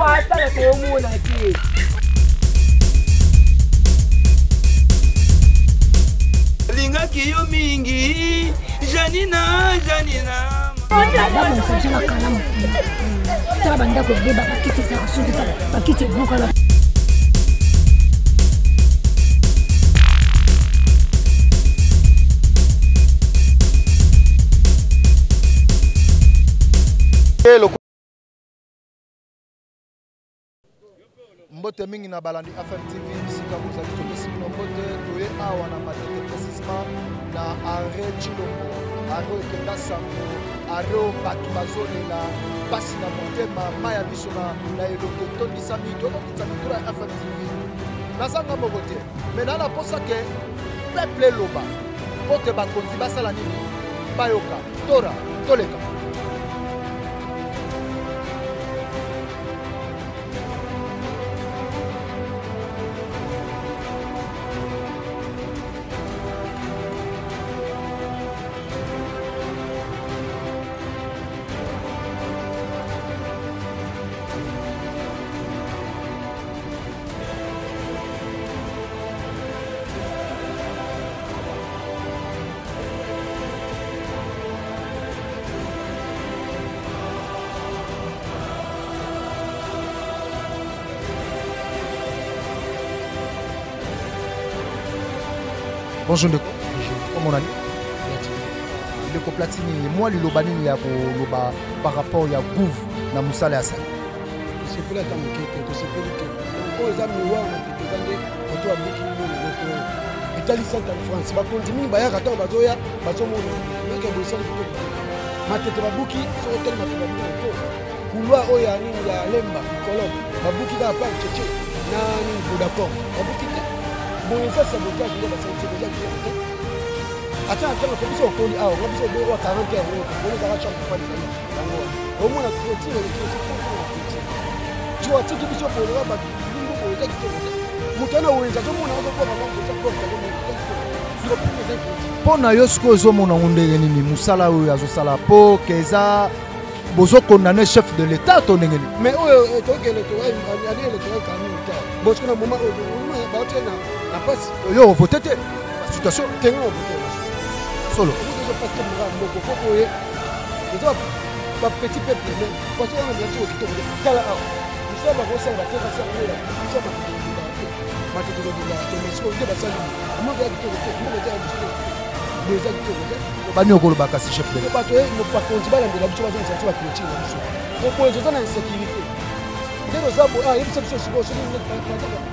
Fatala toomona te. Lingaki yo mingi Janina, Janina. Babongisa biso na kalamu kuna. Tala bandako ebeba, bakiti ezalaka soki tala bakiti ebukana. Mbote mingi na balandi FM TV bisika bozali, topesi bino mbote. Toye awa na Matete, précisement na arrêt Tshilombo, arrêt okenda sango, arrêt oyo bato bazolela mpasi na motema, mai ya miso na elongi etondisami. Tokokitisa mikro ya FM TV, nazanga moko te, me naa na posa ke peuple eloba mpo te bakonzi basala nini, bayoka tora toleka. Bonjour ndeko. Comment on a ndeko Platini, mwa liloba nini ya koloba par rapport ya gouv na mosala ya sali? Tosepeli ata moke te, tosepeli te. Oyo eza miroir na tete, eza nde moto abuki mona eloko oyo etali Central France. Bakonzi mingi bayaka, ntango bazoya bazomona yoke boye, esali kitoko te. Matete babuki, soki otali matete babuki na to couloir oyo ya nini ya Lemba likolo, babuki kaka par Cheche na nini Vodacom, babuki te. Boye eza sabotage nde basali biso, eza kitoko te. Ata na ntango biso okoli awa, nga biso oboyi wa 40 heures oyo okoli, ezaka chambre froide, ezali yango wana omona clôture, clôture to atiki biso boye wa bato limbo boye, eza kitoko te. Moto wana wenze azomona, azobwaka bango, eza porte, azomona, eza kitoko te, eza clôture. Mpo na yo sikoyo ozomona yango ndenge nini mosala oyo azosala, mpo ke eza bozokondane chef de l'état to ndenge nini? Mais oyo toyoki électoral, année électorale quand même ta bosiko na moment oyo baotie na pasi. Yo ovote te situation? Tenga ovote. Solo. Parce moko fo boye eza bapetit peuple, mais façon wana ezali soki kitoko te. Tala awa mosala bakosala, batekasi yango ya biso, matete te, matete kolingaka te. Mais sikoyo nde basali moko ya kitoko te, moko eza ya biso te, boye eza kitoko te. Bani okoloba kasi chef de bato, bakonzi balandela biso, bazongisa biso baclôture na biso. Boye toza na insécurité nde toza boye. Yebisa biso sikoyo, soki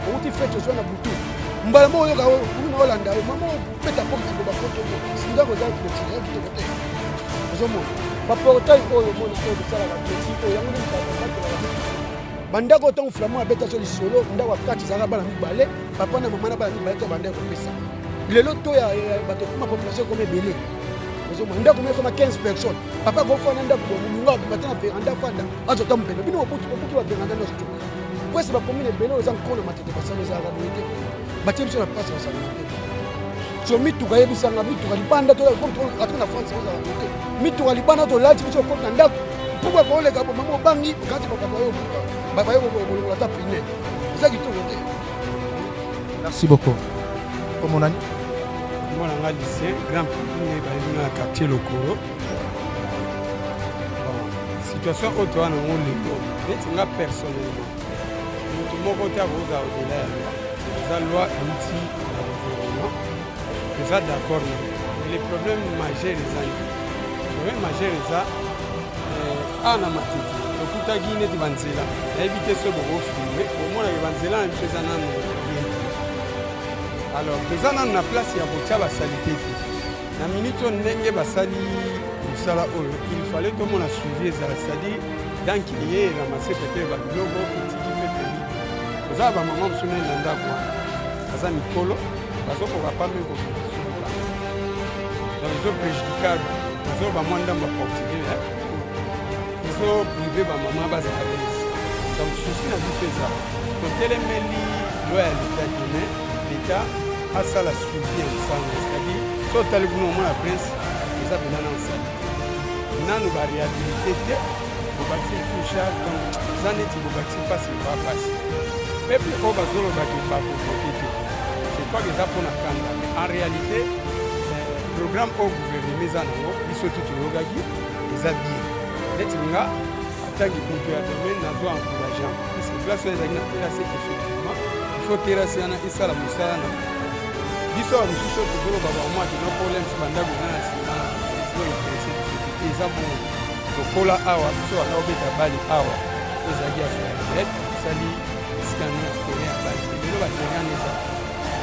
outi fete, ozwa na butu, mbala moko oyoka kuluna olanda yo, mama obeta porte ko bafoto, ndako eza clôture ya kitoko te. Ozomona baportail oyo, omona oyo tosalaka clôture oyo, yango nde batelaka bandako. Ntango flamand abeta so lisolo, ndako ya kati ezalaka bana mibale, papa na mama na bana mibale, to bandeko kopesa. Lelo to ya bato ekoma, population ekoma ebele, ozomona ndako moko ekoma 15 personnes. Papa akofanda ndako molunga, obima te na veranda, fanda azwa ta mopepe. Bino bobuki baveranda nyonso to pwese bacommune ebele oyo eza nkona Matete, basala ezalaka boye te, batie biso na mpasi, basalaka te. So mituka, yebisanga mituka libanda, atoki na France ozala boye te. Mituka libanda tolati biso okoti na ndako, mpuku akoleka, mama obangi kati, bayo kolongola ata pine, eza kitoko te. Merci beaucoup. Kombo nani? Mwana nga lycée grand nde bayebi nga na quartier Lokolo. Bon, situation oyo toza nango lelo, neti nga personnellement, motu moko te akozala au-delà ya loi. Eza loi euti na gouvernement, toza d'accord na, mais le problème majeur eza nini? Problème majeur eza awa na Matete tokutaki neti banzela, nayebi te soki bokofilme, bomonaka banzela na biso eza nano bien te. Alors toza nano na place ya kotia basalite te na minute oyo. Ndenge basali mosala oyo, il fallait tomona suivi ezala, c'est-à-dire donc ye ramasse peut-être babiloko etiki peuple libre. Toza na bamama mosusu nani na ndako wana, baza mikolo, bazokoka pa me kokende suka, donc ezopréjudicable. Tozo bamwa ndambo ya portugais, ezoprive bamama bazala lese. Donc souci na biso eza totelemeli loi ya leta te, mais leta asala suivi ya mosala, c'est-à-dire so otali kuna, omona prince eza mpena na osali te, nanu baréhabilité te. Bobakisi lisusu charge, donc eza neti bobakisi mpasi loba mpasi. Peuple oyo bazolobaki bakovote te, je crois que eza mpona kanda, mais en réalité programme oyo gouvernement eza nango, biso tu toyokaki eza bien. Neti nga atangi moto ya domaine, nazwa encourageant, puisque place oyo ezalaki na terrasse, effectivement il faut terrasse wana esala mosala na biso. Ya mosusu oyo tozoloba bamwaki no problème, so bandako eza na nsima ezointeresse biso te, eza bongo. Tokola awa, biso banda kobeta bali awa, ezalaki ya solet, esali esika na terrain ya bali. Lelo baterrain wana eza,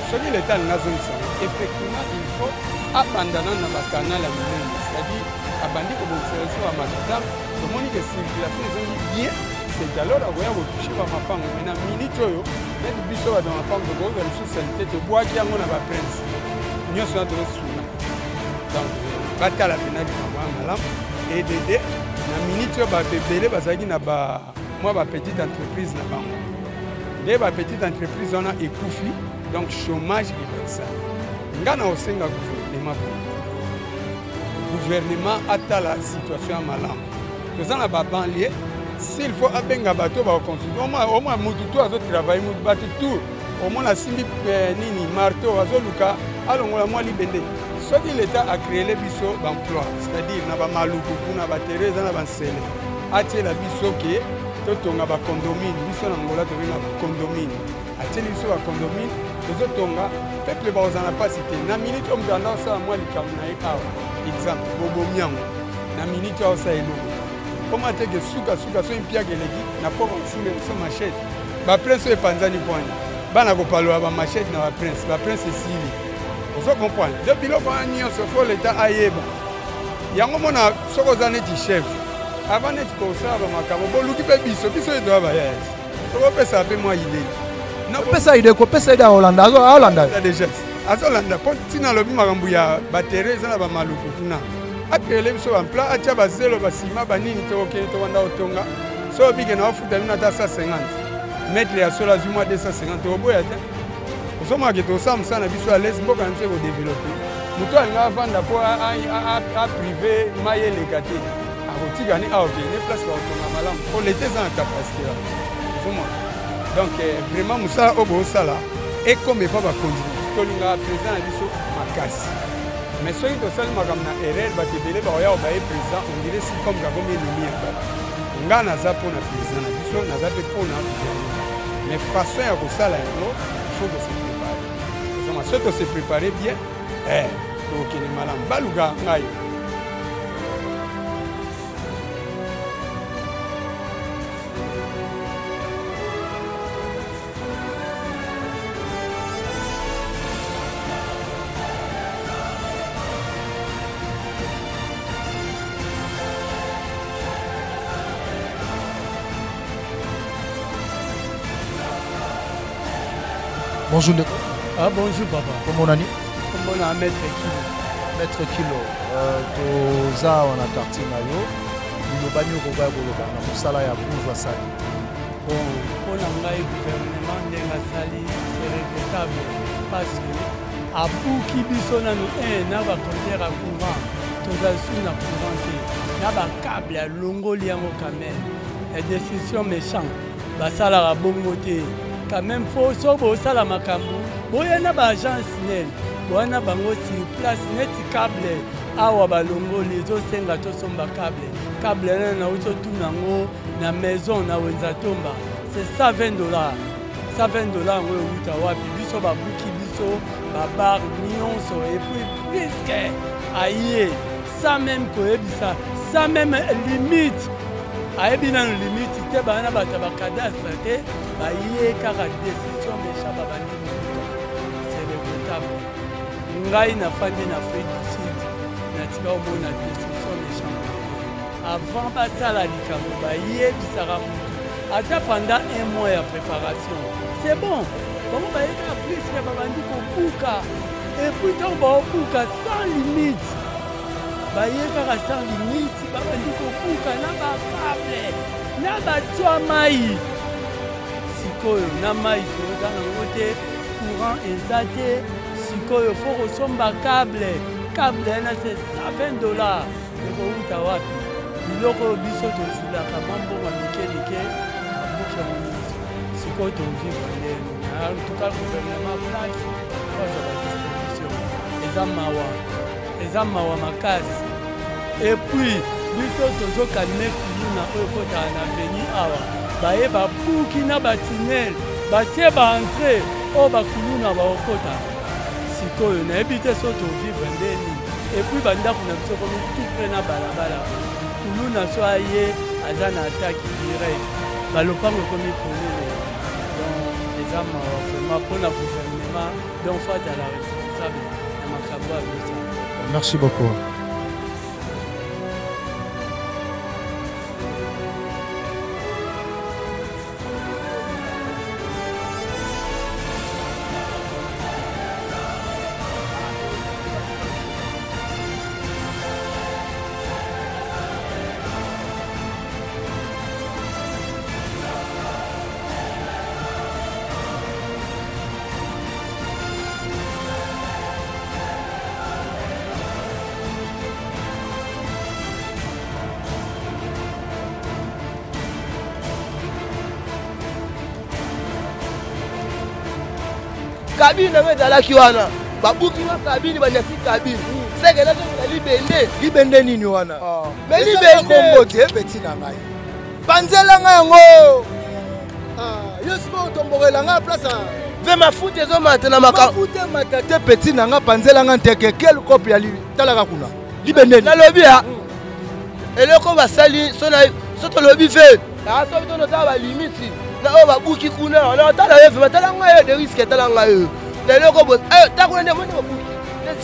soki leta alingi azongisa yango, effectivement il faut abanda nano na bakanal ya minene, c'est-à-dire abandi kobongisa biso bamacadam, tomoni ke circulation ezongi bien, c'est alors akoya kotouche bamapango. Mais na minute oyo, neti biso bato ya mapango tokozwa lisusu salite, tobwaki yango na baprince nyonso wana, tozosunga. Donc batala mpena likambo ya malamu. Edd na minute oyo, bato ebele bazalaki na ba mwa bapetite entreprise na bango, nde bapetite entreprise wana ekufi, donc chômage ebakisami. Nga na kosenga gouvernement boye, gouvernement atala situation ya malamu. Toza na babanlie, s'il faut abenga bato bakoconsulte omwa mutu tu azotravaille, mutu bato tu omona asimbi nini, marteau, azoluka alongola mwa libende. Soki leta acréele biso baemploi, c'est-à-dire na bamaluku kuna, baterre eza na bansele, atiela biso ke totonga bacondomine. Biso na Ngola tobenga bacondomine. Atieli biso bacondomine, tozotonga, peuple bakozala na mpasi te. Na minute oyo, moto anda osala mwa likambo na ye awa, exemple bobomi yango, na minute oyo osala eloko koma te ke sukasuka soki mpiaka eleki na poko osimbe biso machete, baprince oyo epanzani pwani, bana kopalola bamachete na baprince, baprince esili. Ozo comprendre? De biloko wana nyonso, fo leta ayeba yango. Mona, soki oza neti chef, avant neti kosala bamakambo, boluki mpe biso, biso oyo toya bayaya, tokopesa mpe mwa idée. Kopesa idée, kopesa idée, aolanda, aolanda. Déjà azolanda, mpo ntina alobi makambo ya baterre eza na bamaluku kuna, akele biso bampla, atya bazelo, basima, banini, tokokende tobanda kotonga. So obike na ofuta bino ata 150 mètre ya solo, azwi mwa 250, tokoboya te. Ozomaka tosala mosala na biso à l'aise, mboka na biso ekodéveloppe. Moto alinga avanda mpo aprive mai eleka te, akotika ni awa, okende place bakotonga malamu, mpo leta eza na capacité wana. Ozomona? Donc vraiment mosala oyo bosala ekoma epa bakonzi. Tolingaka président na biso makasi, mais soki tosali makambo na erreur, bato ebele bakoya kobaye président, on dirait si comme kakomi ennemi ya bato. Nga naza mpo na président na biso, naza mpe mpo na gouvernement, mais façon ya kosala yango, il faut kose préparer. Ozoma, soki tose préparer bien, tokokende malamu. Baluka ngai. Bonjour ndeko. Ah, bonjour papa. Kombo nani? Kombo na Maître Kilo. Maître Kilo, toza awa na quartier na yo. Liloba nini okoka koloba na mosala ya gouve asali? Bon, mpo na ngai, gouvernement ndenge asali, c'est regrettable, parce que abuki biso nanu un na bacompteur ya courant, tozali su na courant te, na bacable alongoli yango. Quand même ya décision méchant, basalaka bongo te quand même. Fo so bosala makambo, boya na baagence nel, boya na bango sur place. Neti câble awa balongoli, ezosenga tosomba câble. Câble wana nauti otuna yango na maison na Wenza Tomba, c'est 120 $. 120 $ yango ewuta wapi? Biso babuki biso babar nyonso, et puis puisque aye sans même koyebisa, sans même limite, ayebi nano limite te, baya na bato ya bacadastre te, baye kaka décision méchant, babandi kobuka, c'est regrettable. Ngai nafandi na Afrique du Sud, natika omona décision méchant. Avant basala likambo, bayebisaka motu ata pendant un mois ya préparation, c'est bon. Bango baye kaka puisque babandi kobuka, et puis ntango baobuka sans limite, baye kaka sans limite, babandi kobuka na bacable na batia mai. Sikoyo na mai toza nango te, courant eza te. Sikoyo fo kosomba câble. Câble wana c'est 120 $, ekowuta wapi? Biloko oyo biso tozulaka mwa mbongo ya mike mike, babuki yango nyonso. Sikoyo tovivre ndenge nini? En tout cas gouvernement place faut azwa ba disposition. Eza mawa, eza mawa makasi. Et puis biso tozokalme kuluna oyo ekotaka na veni awa, baye babuki na batinele, batie ba entrée oyo bakuluna bakokota. Sikoyo nayebi te so tovivre nde nini. Et puis bandako na biso ekomi tout près na balabala, kuluna so aye aza na attaque direct, balopango ekomi polele. Donc eza mawa vraiment mpona gouvernement, donc faut azala responsable na makambo ya biso. Merci beaucoup. Kabine yango ezalaki wana, babuki nga kabine, banyasi kabine seke nazongela libende. Libende nini wana? Ah. Mais libende kombo te, petit na ngai, panzela ngai yango. Ah, yo sikoyo otombokolela ngai place ve mafuta ezomata na mafuta emata te, petit na ngai, panzela ngai nteke quel cope ya talaka kuna libende. Nalobi ya eloko basali so tolobi ve soki tonotala balimiti na oyo babuki kuna, natala yo vraimen, tala ngai yo de risque, tala ngai yo na eloko ta kuna nde moni bobuki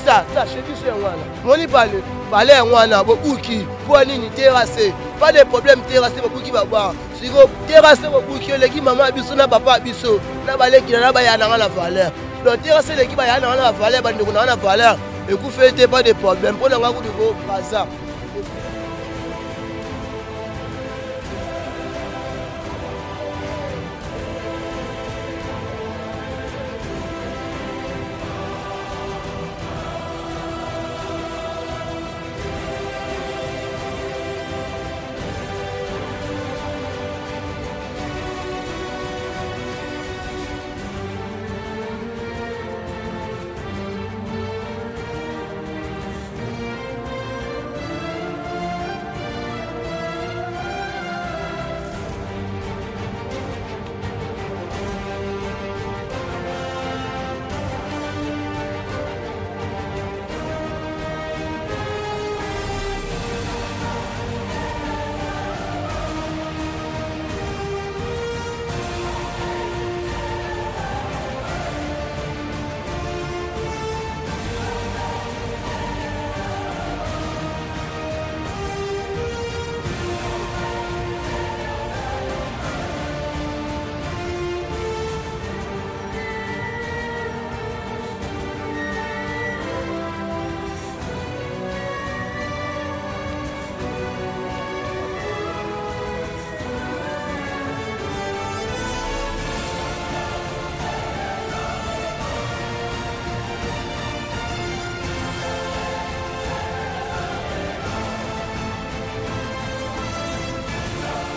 sa sa chez biso yango wana, moni pale pale yango wana bobuki mpo nini? Terrasse, pas de problème, terrasse bobuki babwaka siko terrasse bobuki eleki mama ya biso na papa ya biso na baleki na baya nanga na valeur. Donc terrasse eleki baya nanga na valeur, bandeko nanga na valeur, ekufeli te, pas de problème mpo na ngai kutu ko baza.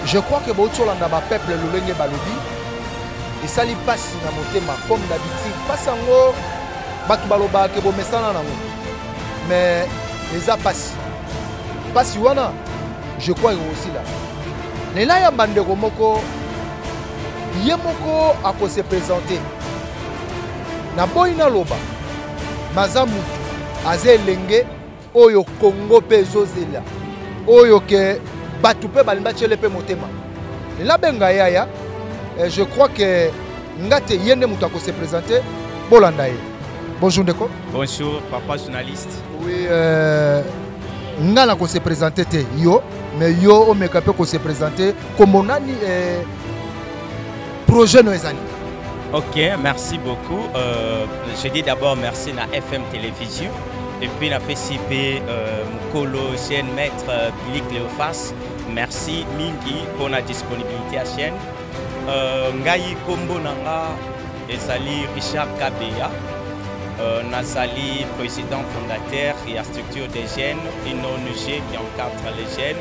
Je crois que bauti olanda bapeuple lolenge balobi, esali mpasi na motema. Comme d'habitude, mpasi yango bato balobaka ke bomesana nango, mais eza mpasi. Mpasi wana, je crois ekokosila. Lela yamba ndeko moko, ye moko akose présente. Naboyi naloba maza mutu aza elenge oyo Congo mpe ezozela, oyo ke bato mpe balingi batiele mpe motema. Lela benga yaya, je crois que nga te, ye nde moto akose présente. Bolanda ye. Bonjour ndeko. Bonjour papa journaliste. Oui, nga na kose présente te yo, mais yo omeka mpe kose présente, kombo nani, projet no ezali? Ok, merci beaucoup. Je dis d'abord merci à FM Télévision et puis na PCP Mukolo, chaîne maître Billy Cléophas. Merci mingi pour la disponibilité à chaîne. Ngai kombo nanga ezali Richard Kabeya. Euh, Nazali, président fondateur et la structure des jeunes, une ONG qui encadre les jeunes,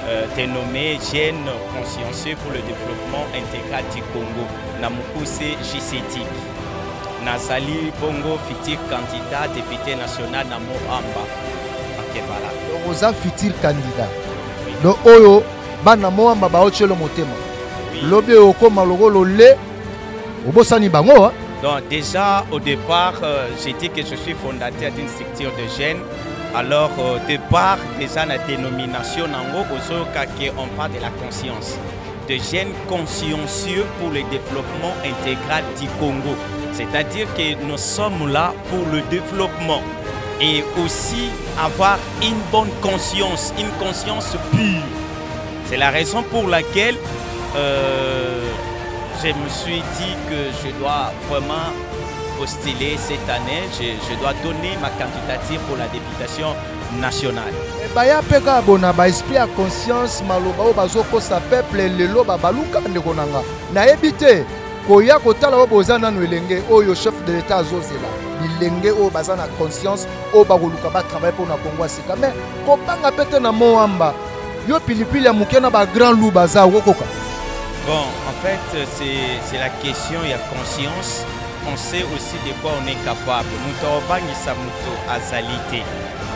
euh, dénommée Jeunes consciencieux pour le développement intégral du Congo, Namukuse JCTIC. Nazali Bongo, futur candidat député national na Moamba. Ok, voilà. Donc, oza futur candidat. Oui. Donc, oyo, bana Moamba baotielo motema. Oui. Lobi okoma lokolo le obosani bango hein? Donc déjà au départ, euh, j'ai dit que je suis fondateur d'une structure de jeunes. Alors au départ, déjà la dénomination nango ozoyoka que on parle de la conscience. De jeunes consciencieux pour le développement intégral du Congo. C'est-à-dire que nous sommes là pour le développement et aussi avoir une bonne conscience, une conscience pure. C'est la raison pour laquelle euh, je me suis dit que je dois vraiment postuler cette année. Je, je dois donner ma candidature pour la députation nationale. Baya mpe kaka bona baesprit ya conscience maloba oyo bazokosa peuple lelo babaluka ndeko na nga nayebi te koya kotala oyo boza nano elenge oyo chef de l'etat azozela bilenge oyo baza na conscience oyo bakoluka batravaille mpo na kongo ya sika mais kobanga mpe te na moamba yo pilipili ya moke na bagrand loup baza okokoka. Bon, en fait, c'est la question, il y a conscience. On sait aussi de quoi on est capable. Moto obangisa moto azali te.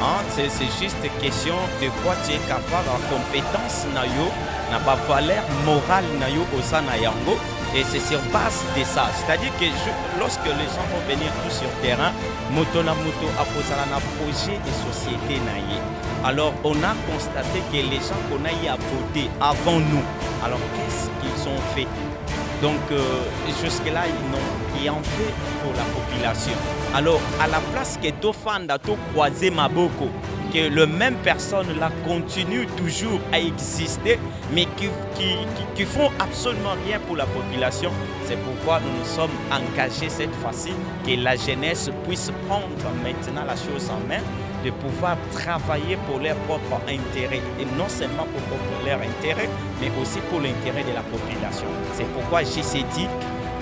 Hein? C'est juste question de quoi tu es capable, en compétence na yo, na ba valeur morale na yo oza na yango. Et c'est sur base de ça. C'est-à-dire que je, lorsque les gens vont venir tous sur terrain, moto na moto akozala na projet de société na ye. Alors on a constaté que les gens qu'on a eu à voter avant nous, alors qu'est-ce qu'ils ont fait? Donc euh, jusque-là, ils n'ont rien fait pour la population. Alors à la place que Tofanda, to croiser Maboko, que le même personne là continue toujours à exister, mais qui, qui, qui, qui font absolument rien pour la population. C'est pourquoi nous nous sommes engagés cette fois-ci, que la jeunesse puisse prendre maintenant la chose en main, de pouvoir travailler pour leur propre intérêt, et non seulement pour leur intérêt, mais aussi pour l'intérêt de la population. C'est pourquoi JCDIC,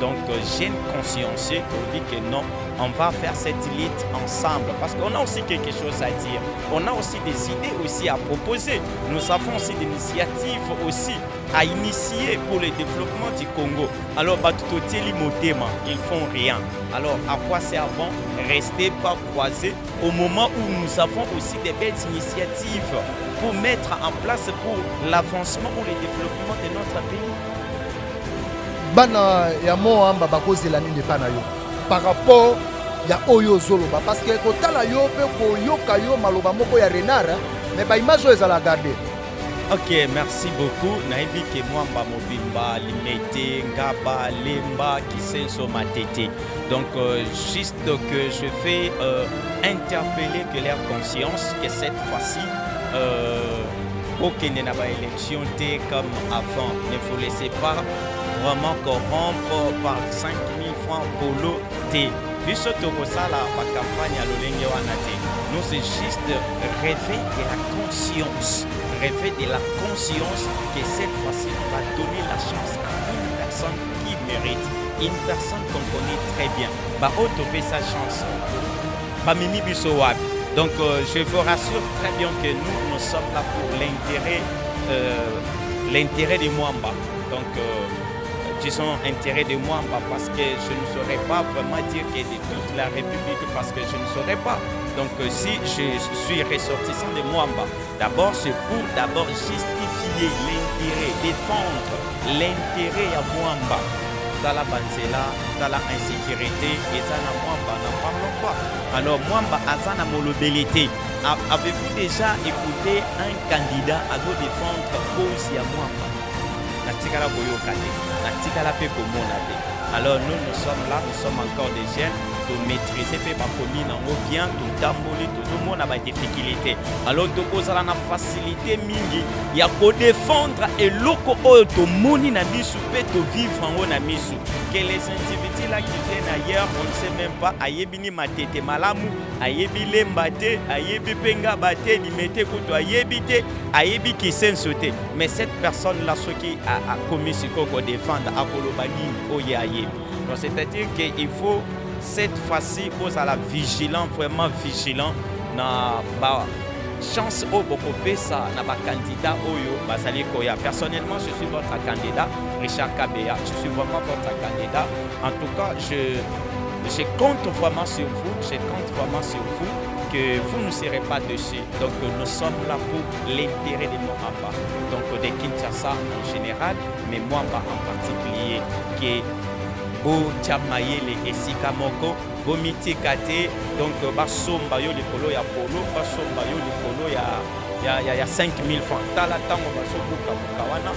donc jeune consciencieux, qui dit que non, on va faire cette lutte ensemble, parce qu'on a aussi quelque chose à dire, on a aussi des idées aussi à proposer, nous avons aussi des initiatives aussi à initier pour le développement du Congo. Alors, Batutotieli Motema, ils font rien. Alors, à quoi sert bon rester pas croisé au moment où nous avons aussi des belles initiatives pour mettre en place pour l'avancement ou le développement de notre pays? Bana ya Moamba bakozela nini epa na yo par rapport ya oyo ozoloba? Parce que kotala yo mpe koyoka yo maloba moko ya renard, mais baimage oyo ezala garde. Ok, merci beaucoup. Nayebi ke Mwamba mobimba, Limete, Ngaba, Lemba, Kisenso, Matete. Donc, euh, juste que je fais euh, interpeller que leur conscience, que cette fois-ci, euh, okende na baélection te comme avant. Ne vous laissez pas vraiment corrompre par 5000 francs polo te. Biso tokosala bacampagne ya lolenge wana te. Nous, c'est juste rêver de la conscience. Rêver de la conscience que cette fois-ci, on va donner la chance à une personne qui mérite. Une personne qu'on connaît très bien. Bah, sa chance. Bamemi biso wapi. Donc, euh, je vous rassure très bien que nous, nous sommes là pour l'intérêt euh, l'intérêt de Mwamba. Donc, euh, disons intérêt de Mwamba parce que je ne saurais pas vraiment dire que de toute la République parce que je ne saurais pas. Donc, si je suis ressortissant de Mwamba, d'abord, c'est pour d'abord justifier l'intérêt, défendre l'intérêt à Mwamba. Tala banzela, tala insécurité, eza na Mwamba, n'en parlons pas. Alors Mwamba aza na molobeli te. Avez-vous déjà écouté un candidat à défendre cause ya Mwamba? Natikala koyoka te, natikala mpe komona te. Alors nous, nous sommes là, nous sommes encore des jeunes, tomaîtrise mpe bakomi nango bien, totamboli, tozomona badifficulté. Alors tokozala na facilité mingi ya kodefendre eloko oyo tomoni na misu mpe tovivre yango na misu. Que les individus là qui viennent ailleurs, on ne sait même pas, ayebi ni Matete malamu, ayebi Lemba te, ayebi mpe Ngaba te, Limete kutu ayebi te, ayebi Kisenso te. Mais cette personne là, soki akomi sikoyo kodefendre, akoloba nini oyo ayebi? Donc c'est-à-dire qu'il faut Cette fois-ci, bozala vigilant, vraiment vigilant na ba chance oyo bokopesa na ba candidat oyo bazali koya. Personnellement, je suis votre candidat, Richard Kabeya. Je suis vraiment votre candidat. En tout cas, je, je compte vraiment sur vous. Je compte vraiment sur vous que vous ne serez pas dessus. Donc, nous sommes là pour l'intérêt de Moamba. Donc, de Kinshasa en général, mais Moamba en particulier, qui est botya mayele esika moko bomitika te donc basomba yo likolo ya polo basomba yo likolo ya, ya, ya, ya 5000 francs tala ntango bazobukabuka wana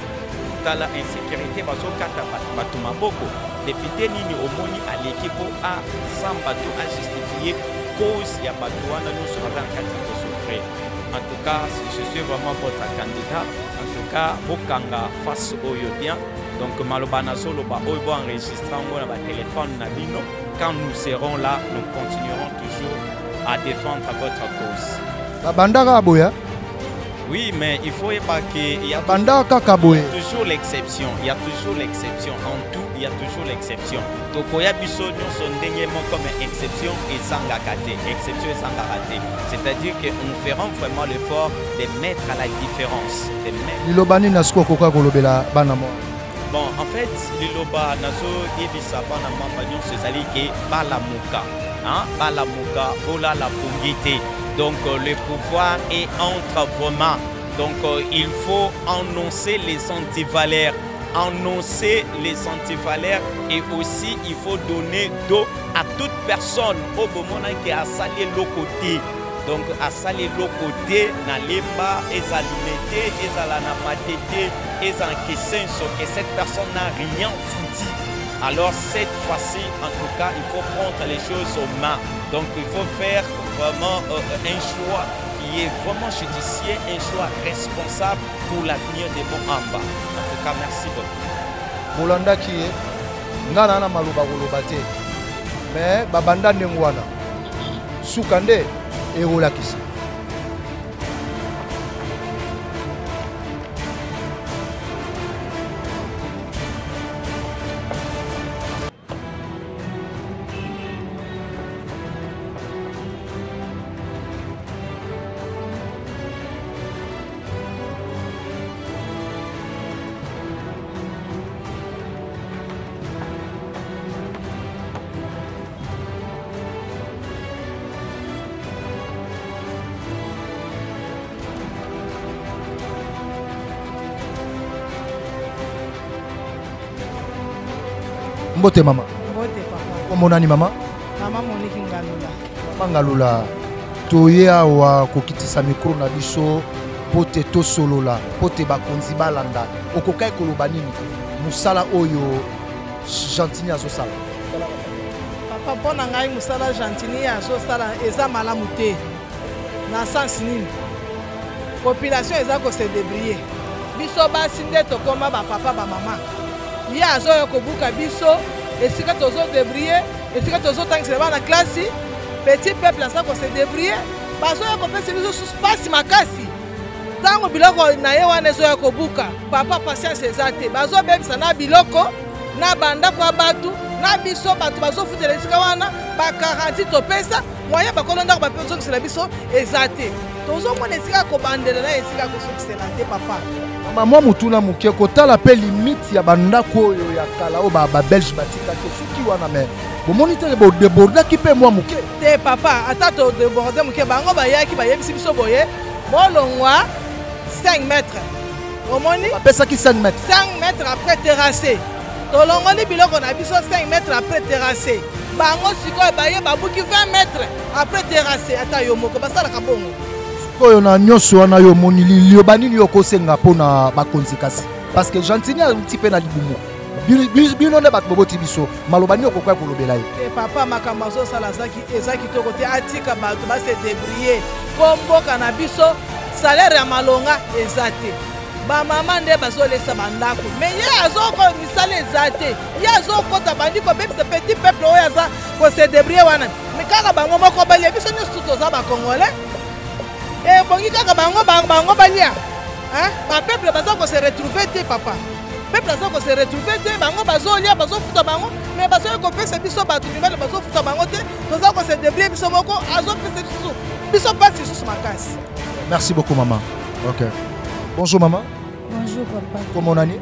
tala insécurité bazokata bato maboko depute nini omoni aleki mpo asamba to ajustifie cause ya bato wana nyonso baza na kati ya kosouffrir. En tout cas, je suis vraiment votre candidat. En tout cas, bokanga face oyo bien. Donc maloba nazoloba oyo bo enregistre yango na batelefone na bino. Quand nous serons là, nous continuerons toujours à défendre votre cause. Babandaka boya. Oui, mais il faut yeba que il y a Babandaka kaka boye. toujours l'exception. Il y a toujours l'exception. En tout, il y a toujours l'exception. Tokoya biso nyonso ndenge moko, mais exception ezangaka te. Exception ezangaka te. C'est-à-dire que nous ferons vraiment l'effort de mettre à la différence. De mettre... Liloba nini na sikoyo okoka kolobela bana mwa? Bon, en fait, liloba nazoyebisa bana mamba nyonso ezali ke balamuka. Hein? Balamuka, bolala pongi te. Donc le pouvoir est entre vos mains. Donc il faut annoncer les antivaleurs. Annoncer les antivaleurs et aussi il faut donner dos à toute personne au moment qui a sali le côté. Donc a sali le côté na lemba ezalimete ezala na matete ezankesenso que cette personne n'a rien foutu. Alors cette fois-ci, en tout cas, il faut prendre les choses aux mains. Donc il faut faire vraiment un choix qui est vraiment judiciaire, un choix responsable pour l'avenir de Mont-Amba. En tout cas, merci beaucoup. Bolandaki ye, nga na na maloba koloba te. Mais babanda ndenge wana. Suka nde ekolakisa. Mbote mama. Mbote papa. Kombo nani mama? Mama Monique Ngalula. Mama Ngalula, toye awa kokitisa micro na biso po te tosolola, po te bakonzi balanda. Okokaki koloba nini mosala oyo Gentiny azosala? Papa, mpo na ngai mosala Gentiny azosala eza malamu te. Na sens nini? Population eza ko se débrouiller. Biso basi nde tokoma ba papa ba mama. Ye azoya kobuka biso esika tozo débrouiller, esika tozotangisela bana classe, petit peuple aza ko se débrouiller, bazoya kopesa biso susu pasi makasi. Ntango biloko na ye wana ezoya kobuka, papa patience eza te, bazobebisa na biloko na bandako ya bato na biso bato bazofutela esika wana ba garantie topesa moyen bakolo ndako bazongisela biso eza te. Tozomona esika kobandela na esika kosukisela te papa. Mama, mwa motuna moke, kotala mpe limite ya bandako oyo ya kala oyo ba Belge batikaki soki wana, mais bomoni te bodebordaki mpe mwa moke? Te papa, ata todeborde moke, bango bayaki bayebisi biso boye bolongwa 5 mètres. Omoni? Bapesaki 5 mètres. 5 mètres après terrassé. Tolongoli biloko na biso 5 mètres après terrassé. Bango sikoyo baye babuki 20 mètres après terrassé. Ata yo moko basalaka bongo. Sikoyo na nyonso wana yo omoni liloba nini yo kosenga mpona bakonzi kasi? Parce que Gentiny auti mpe na libumu. Bino nde bato boboti biso, maloba nini okokoya kolobela ye? Te papa, makambo azosala eza kitoko te, atika bato ba se débrouiller. Po mboka na biso salaire ya malonga eza te. Ba mama nde bazolesa bandako, mais ye azoko misala eza te. Ye azokota bandi kobebisa petit peuple oyo aza ko se débrouiller wana. Mais kaka bango moko balia, biso nyonso toza ba Congolais. Ebongi kaka bango, bango balia. Hein? Ba peuple baza ko se retrouver te papa. Peuple aza ko se retrouver te, bango bazolia, bazofuta bango, mais bazoya kopesa biso bato mibale bazofuta bango te, toza ko se débrouiller biso moko, azopesa biso biso mpasi lisusu makasi. Merci beaucoup maman. Ok. Bonjour maman. Bonjour papa. Comment on est?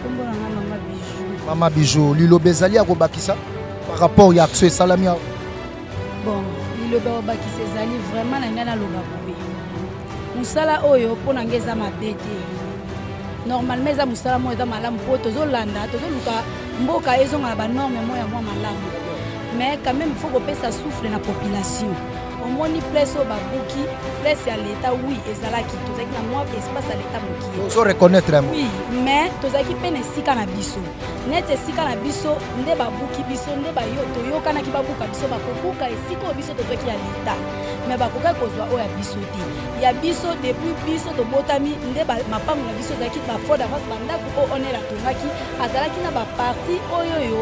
Kombo na nga mama Bijou. Mama Bijou, liloba ezali ya kobakisa par rapport ya action esalami awa. Bon, liloba kobakisa ezali vraiment na ngai naloba boye. Mosala oyo mpo na ngai eza mabe te. Normalement eza mosala moko eza malamu mpo tozolanda, tozoluka mboka ezonga na banorme moko ya mwa malamu. Mais quand même il faut kopesa souffle na population. Omoni place oyo babuki, place ya l'État, oui, ezalaki. Tozalaki na mwa espace ya l'État mokie. Ozo reconnaître yango. Oui, mais tozalaki mpe na esika na biso. Neti esika na biso nde babuki biso, nde bayo toyokanaki babuka biso, bakobuka esika oyo biso tozwaki ya l'État. Mais bakokaki kozwa oyo ya biso te. Ya biso depuis biso tobotami nde mapango na biso ezalaki ba fond d'avance, bandako oyo onel atongaki azalaki na ba partie oyo oyo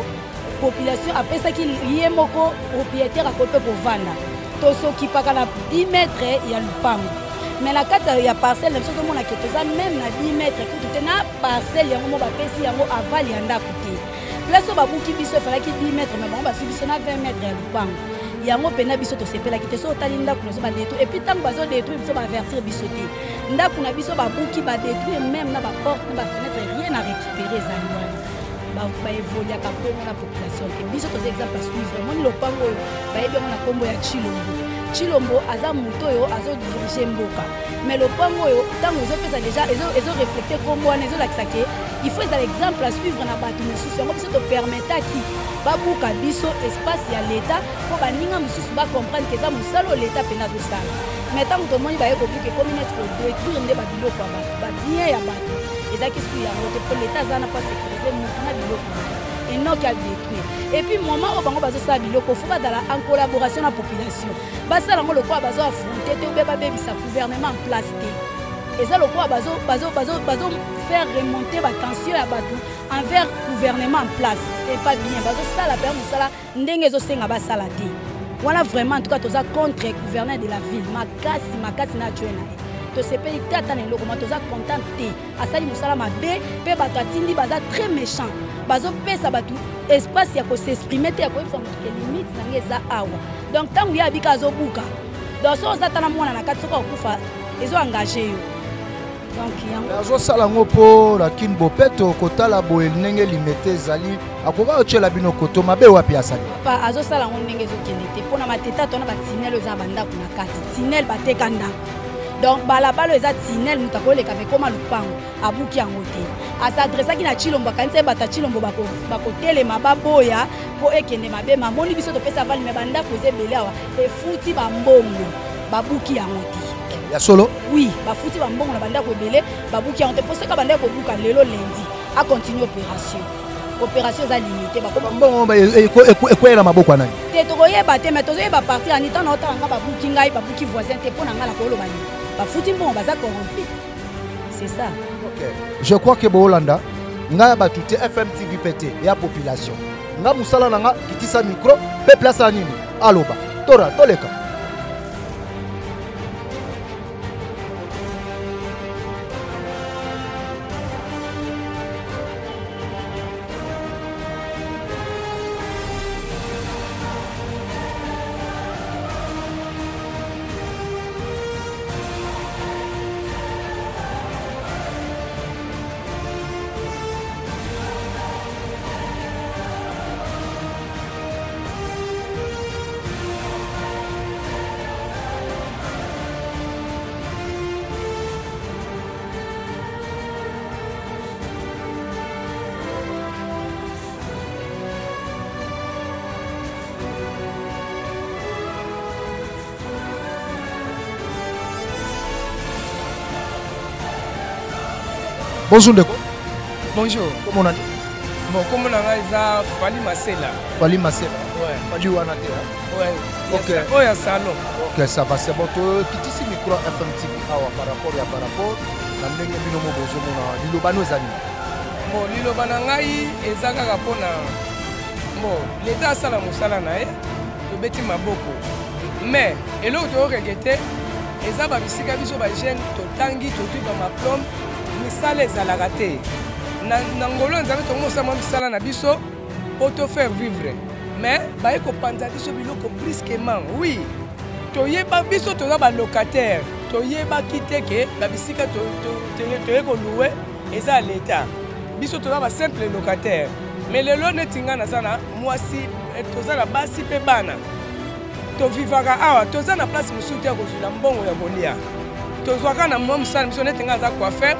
population apesaki ye moko propriétaire akoki mpe kovanda. Tosokipaka na 10 mètres ya lupango. Mais na kati ya parcelle na biso tozomona ke toza même na 10 mètres kutu te na parcelle yango mo bapesi yango aval ya ndako te. Place oyo babuki biso efalaki 10 mètres, mais bango bazwi biso na 20 mètres ya lupango. Yango mpenza biso tosepelaki te. Soki otali ndako na biso badétruire, et puis ntango bazodétruire biso baavertir biso te. Ndako na biso babuki, badétruire même na baporte na bafenêtre, rien à récupérer ezali wana. Baévoluaka bongo na population te. Biso toza exemple à suivre. Omoni lopango oyo bayebi yango na nkombo ya Tshilombo. Tshilombo aza moto oyo azodirige mboka, mais lopango oyo ntango ezopesa déjà ezoreflecte nkombo wana, ezolakisa ke il faut ezala exemple à suivre na bato mosusu. Yango biso topermetaki babuka biso espace ya l'État mpo baninga mosusu bacomprendre ke eza mosala oyo l'État mpenza azosala. Mais ntango tomoni baye kobuka, ekomi neti kodétruire nde babiloko ya bato, babien ya bato. Ezalaki su yango te, mpo l'État aza na mpo asécuriser motu na biloko na ye et non qu'à détruire. Et puis moment oyo bango bazosala biloko, faut bazala en collaboration na population. Basala yango lokola bazo affronter te, obe babebisa gouvernement en place te. Eza lokola bazo faire remonter ba tension ya bato envers gouvernement en place. C'est pas bien. Bazosala mpe mosala ndenge ezosenga basala te. Wana vraiment en tout cas toza contre gouverneur de la ville. Makasi, makasi na adjoint na ye. Tosepeli te ata na eloko, ma toza content te. Asali mosala mabe mpe bato atindi baza très méchant. Bazopesa bato espace ya kos'exprimer te, ya koyebisa moto ke limite na ngai eza awa. Donc ntango ye abika azobuka, donc soki oza ata na mwana na kati, soki akokufa ezo engage yo. Donc yango azosala yango mpo na Kin Bopeto kotala boye ndenge limete ezali, akoka kotiela bino koto mabe wapi asali? Papa azosala yango ndenge ezokende te mpo na mateta to na batinel oyo eza na bandako na kati. Tinel bateka ndako, donc balabala oyo eza tinel, moto akoleka me ekóma lupango, abuki yango te. Asadresaki na Tshilombo, akanisi ye bato ya Tshilombo bakotelema baboya mpo ekende mabe. Mamoni biso topesa vali, me bandako eza ebele awa efuti bambongo, babuki yango te. Ya solo? Oui, bafuti bambongo na bandako ebele, babuki yango te. Mpo soki bandako kobuka lelo lundi, a continue opération. Opération eza limité, bakoma mbongo ekweyela maboko ya nani? Te, tokoyeba te, mais tozoyeba partir ya nini. Ntango naotala nga babuki ngai, babuki voisin te, mpo na ngai nakoloba nini? Bafuti mbongo, baza corrompu, c'est ça. Ok, je crois que boolanda ngai ya bato te, FM TV mpe te ya population. Nga mosala na nga kitisa micro mpe place ya nini aloba tora toleka. Bonjour ndeko. Bonjour. Comment on a dit? Bon, comment on a dit ça? Fali Masela. Fali Masela. Ouais. Fali wana te, hein? Ouais. Ok. Oh, ya salon. Ok, ça va, c'est bon. To kitisi micro FM TV awa par rapport ya par rapport na ndenge bino mo bozomona liloba no ezali. Bon, liloba na ngai eza kaka mpona bon, l'État asala mosala na ye, tobeti maboko. Mais eloko toyoregete eza ba bisika biso ba jeune totangi, tozwi ba diplôme, misala ezalaka te. Na, na ngolo ya Nzambe tokomosala mwa misala na biso mpo to faire vivre, mais baye kopanza biso biloko brusquement. Oui, toyeba biso toza balocataire, toyebaki te ke babisika toye koloue eza ya leta. Biso toza basimple locataire, mais lelo neti ngai naza na mwasi, eh, toza na basi mpe bana, tovivaka awa, toza na place mosusu te ya kozwila mbongo ya kolia. Tozwaka na mwa mosala biso, neti ngai aza coiffeur,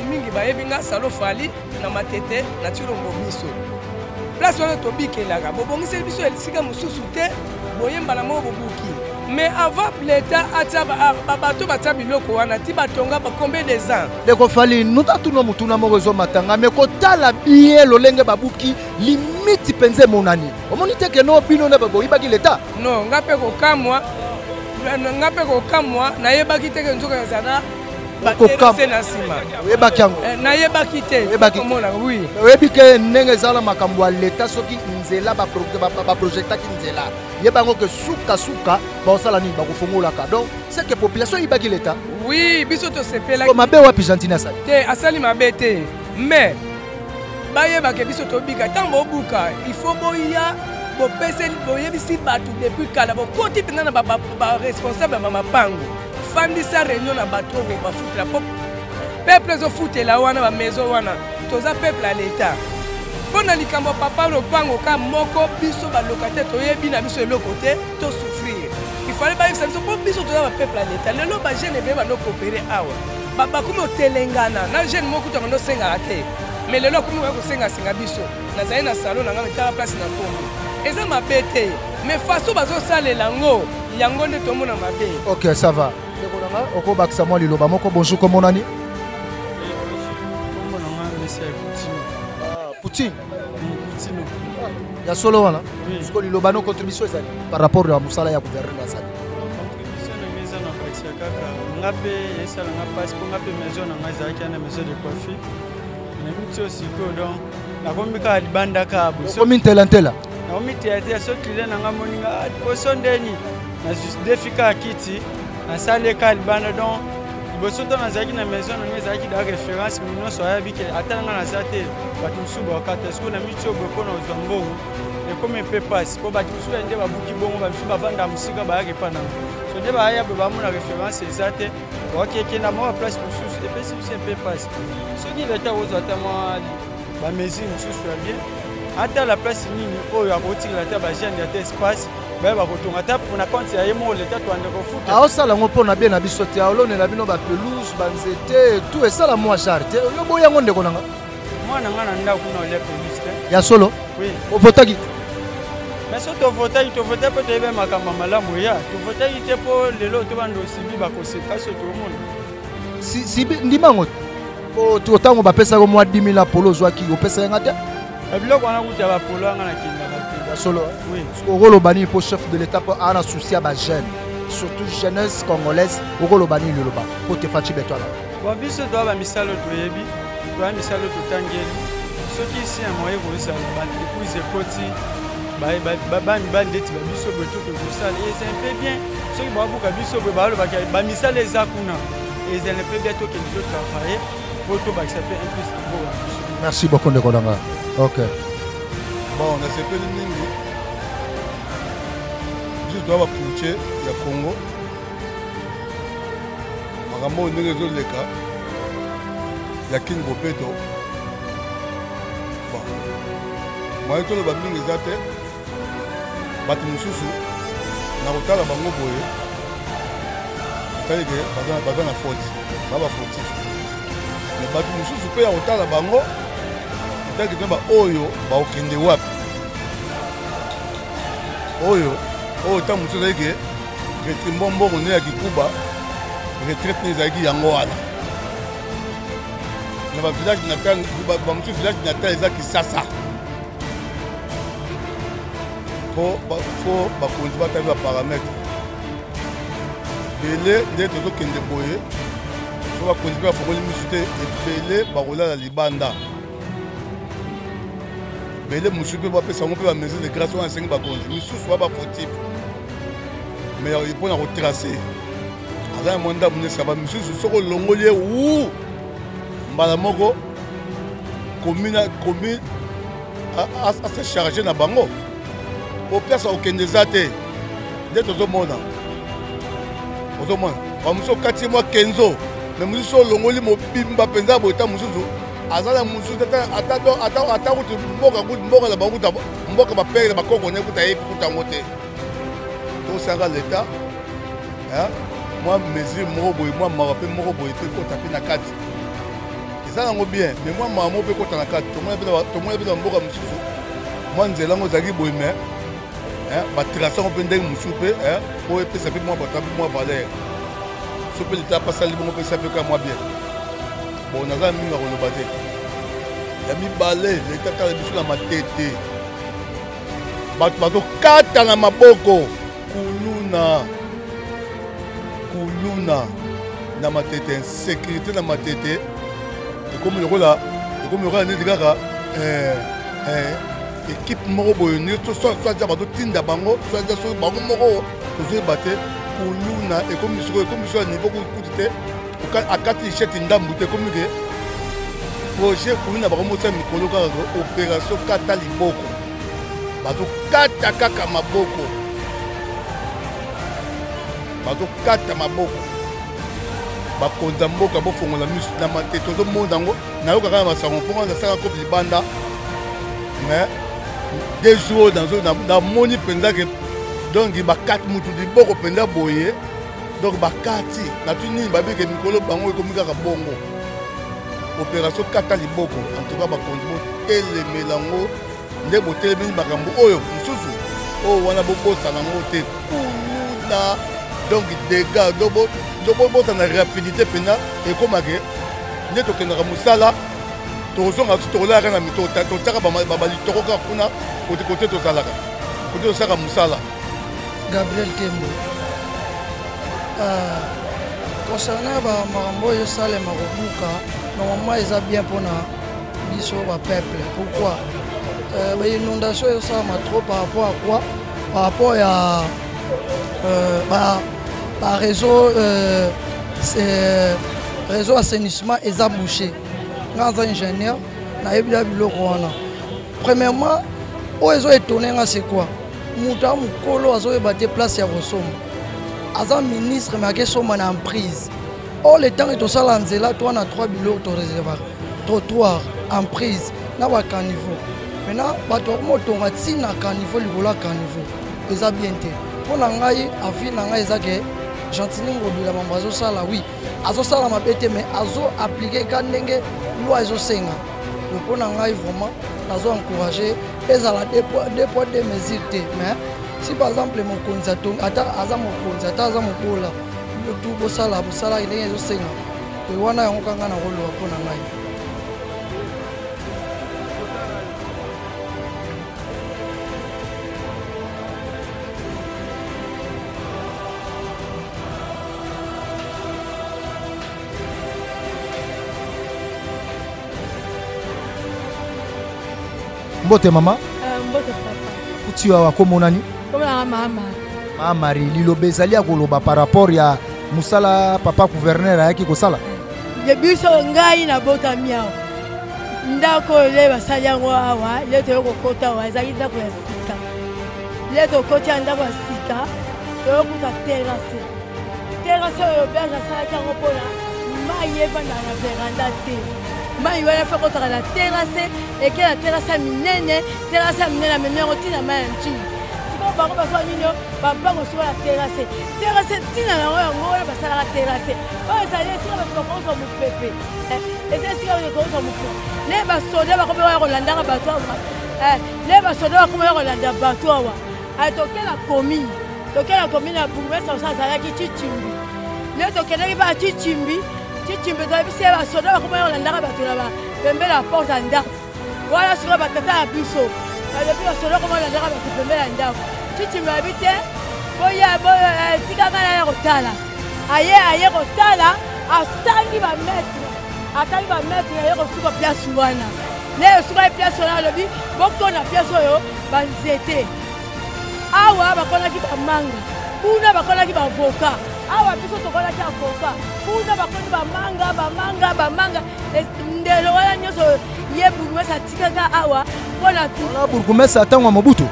mingi bayebi nga salo Fali na Matete na Tshilombo. Biso place wana tobikelaka, bobongiseli biso esika mosusu te, boyembala moko bobuki. Mais avant l'État atia bato batia biloko wana ti batonga ba combien des ans? Ndeko Fali, nuta tuna motuna moko ezomatanga me kotala biye lolenge babuki limiti mpenza emonani, omoni te ke no bino nde boyibaki leta? Non, nga mpe kokamwa, nga mpe kokamwa, nayebaki te ke nzoka ezala baterase na nsima. Oyebaki yango? Eh, nayebaki te. Komona, oui. Oyebi ke ndenge ezala makambo ya leta, soki nzela baprojektaki nzela, yeba yango ke sukasuka bakosala nini, bakofongolaka. Donc c'est que population eyibaki leta. Oui, biso tosepelaki. Mabe wapi Gentini asali? Te, asali mabe te, mais bayebake biso tobika. Ntango bobuka, il faut boya bopeseli, boyebisi bato depuis kala, bokoti mpenza na baresponsable ya bamapango, fandisa réunion na bato oyo bafutela, po peuple ezofutela wana bamaison wana, toza peuple ya leta. Mpo na likambo ya papa lopango ka moko, biso balocataire toyebi na biso eloko te, tosouffrir. Il fallait bayebisa biso, mpo biso toza bapeuple ya leta. Lelo bajeune ebele bando coopere awa, bakomi otelengana na jeune moko kuta bando osengaka te, mais lelo akomi koya kosengasenga biso. Nazali na salon na ngai, metala place na kombo eza mabe te, mais façon bazosalela yango, yango nde tomona mabe. Ok, ça va. Ndeko na nga, okobakisa mwa liloba moko. Bonjour, komonani? Kombo na nga Monsieur Poutine. Ah, Poutine. Poutine. Ya solo wana. Siko liloba no contribution ezali par rapport ya mosala ya gouverneur asali? Contribution na ngai eza na bakisa kaka nga mpe esala nga mpasi, mpo nga mpe maison na ngai ezalaki wana, maison de coiffure. Nayebi ti sikoyo, donc nakomi kaka libanda kaka boye. Okomi ntela ntela? Nakomi tela tela. So client na ngai moninga poso ndeni defi kaka kiti nasali kaka libanda. Donc liboso to nazalaki na maison na ngai, ezalaki da référence, moto nyonso ayebi ke ata na ngai naza te, bato mosusu bakata. Sikoyo na miti oyo boye, mpo na kozwa mbongo ekomi mpe mpasi, mpo bato mosusu ya nde babuki bongo, bamosusu bavanda mosika, bayaka epa nango. So nde baya boye, bamona référence eza te, bakekenda mwa baplace mosusu, epesi biso mpe mpasi. Soki leta kozwa ata mwa bamesure mosusu ya bien, ata la place nini oyo akotikela ata bajeune ata espace, bayeba kotonga ata na compte ya ye moko, leta toande kofuta. Aosala yango mpo na bien na biso te, aolonela bino bapelouse, banzete, tout esala mwa genre te. Yo boyi yango, ndeko na nga? Mwana nga na ndako na olia pelouse te. Ya solo? Oui. Ovotaki te? Mais so tovotaki, tovotaki mpo toyebi makambo ya malamu eya. Tovotaki te mpo lelo tobanda osibi bakonsequence oyo toomona. Sibi ndima yango te, po ntango bapesaki mwa 10 000 apolo, ozwaki, opesaki nga te. Biloko wana kuta bapolo yanga nakendaka te. Ya solo? Oui. Okoloba nini mpo chef de l'état, mpo aa na souci ya bajeune, surtout jeunesse congolaise? Okoloba nini liloba mpo te Fatshi Beto ala? Bon, biso toya bamisala oyo toyebi, toya misala oyo totangeli. Soki isi ya moye kozala baentreprise ekoti, bamibali ndeti babiso boye, toke kosala, eza mpe bien. Soki babuka biso boye, balobaka bamisala eza kuna, ezala mpe bien, tokende totravaille po tobakisa mpe un plus na mboka na biso. Merci beaucoup, ndeko nanga. Ok. Bon, nasepeli mingi. Biso toya bacourtier ya Congo. Makambo oyo ndenge ezoleka ya King Bopeto, bon, moye toloba mingi eza te. Bato mosusu na kotala bango boye, otali ke baza na faute, ba bafautif. Mais bato mosusu mpe ya kotala bango, otali ke baoyo bakokende wapi, oyo oyo ntango mosusu ezali ke mbongo nde ya kikuba, retraite nde ezalaki yango wana na bavillage natal. Bamosusu village natal eza Kisasa. Fo bakonzi batali baparametre ebele nde tozokende boye. So bakonzi mpe bafongoli misu te, ebele bakolala libanda. Ebele mosusu mpe bapesa yango mpe bamesure de grâce wana esengi bakonzi misusu ba bafautif, mais mpo na kotrace aza na mwa ndambo nde saba. Misusu soki olongoli ye wu mbala moko. Commune commune ase charge na bango po place akokende eza te nde tozomona ozomona bamosusu okati mwa kenzo me mosusu olongoli mobimba mpenza boye ta mosusu aza na mosusu ata kutu mboka mboka na bango kuta mboka bapere na bakoko ne kuta ayebi kuta yango te tosaka leta mwa mesure moko boye mwa mawa mpe moko boye mpe kota mpe na kati eza yango bien mais mwa mawa moko mpe ekota na kati tomoni mpe na mboka mosusu mwa nzela yango ezalaki boye mais batrace yango mpe ndenge mosusu mpe oyo epesa mpe mwa bato mpe mwa valeur so mpe leta apasali bongo mpe esa mpe kaka mwa bien bon naza mingi ya koloba te ya mibale leta tala biso na matete bato bazokata na maboko kuluna kuluna na matete insécurité na matete ekomi lokola ekomi lokola neti kaka eh, eh, ekipe moko boye nyonso soit bazotinda bango soit soki bango moko tozoyeba te kuluna ekomi sikoyo ekomi sikoyo ya niveau kutu te akati lisheti ndambu te ekomi ke projet kuluna bango mosala mikolo kaka opération kata liboko bazokata kaka maboko bazokata maboko bakonza mboka bofongola miso na mate tozomona yango nayoka kaka masango mpo nga nasala kope libanda mais deux jours namoni mpenza ke donc bakati motu liboko mpenza boye donc bakati natuni nini babike mikolo bango ekomi kaka bongo opération kata liboko en tout cas bakonzi botelemela yango nde botelemeli makambo oyo mosusu oyo wana bobosana yango te kuluna donc dégâts donc bobosana rapidité mpenza ekomake nde tokendaka mosala tokozonga so tokolalaka na mito totiaka balitoko kaka kuna kote kote tozalaka kote tosalaka mosala Gabriel Tembo euh, concernant bamakambo oyo ezosalema kobuka normalement eza bien mpona biso bapeuple pourquoi euh, bainondation ezosalama trop par rapport à quoi par rapport ya euh, ba, ba réseau euh, réseau assainissement eza bouché nga aza ingénieur nayebi ya biloko wana premièrement oyo ezo étonne nga c'est quoi moto ya mokolo azoyeba te place ya kosomba aza ministre me akesomba na emprise or le temps tosala nzela toa na trois biloko toreservaka trottoir emprise na bacaniveau maintenant bato bakoma otonga ntina caniveau likolo ya caniveau eza bien te mpo na ngai avis na ngai eza ke gentini ngobila mambo azosala wi azosala mabe te mais azo aplike ka ndenge loi ezosenga mpo na ngai vraiment nazo encourage ezala deux poids deux mesures te mais si par exemple mokonzi atongi ata aza mokonzi ata aza mobola tu bosala mosala ndenge ezosenga wana yango kanga nakoloba mpo na ngai. Mbote mama. Euh, mbote papa. Kuti awa kombo nani? Kombo na mama. Mama Marie, liloba ezali ya koloba par rapport ya mosala papa gouverneur ayaki kosala. Ye biso ngai nabotami awa. Ndako oyo le basali yango awa, le toye kokota awa ezalaki ndako ya sika. Le tokoti ya ndako ya sika, toyokuta terrasse. Terrasse oyo berge asalaki yango mpona mai evandaka na veranda te. Mai wana fe ekotaka na terrasse eke na terrasse ya minene terrasse ya minene amemi yango ntina mai ya ntini sikoyo bango bazwa nini babango sikoyo ya terrasse terrasse ntina yango yango wana basalaka terrasse oyo ezali esika bato bakozwa mopepe eh, eza esika bato bakozwa mopepe le basoda bakomi oya kolandaka bato awa eh, le basoda bakomi oya kolanda bato awa eh, toke na commune toke na commune ya bourgmestre osa azalaki cicimbi le tokendaki ba cicimbi cicimbi toyebisi ye basoda bakomi oya kolandaka bato na pembeni ya porte ya ndako wana sikoyo batata ya biso balobi basolo koma olandaka bato pembeni ya ndako cicimbi alobi te boya eh, tika ngai naya kotala aye aye kotala atangi bametre atangi bametre aye kosuka place wana nde esukaki place wana alobi bokona place oyo banzete awa bakonaki bamanga kuna bakonaki bavoka. Awa biso tokolaki avoka kuna bakoni bamanga bamanga bamanga ndelo wana nyonso ye bourgmestre atikaka awa mpona bourgmestre ya ntango ya Mobutu,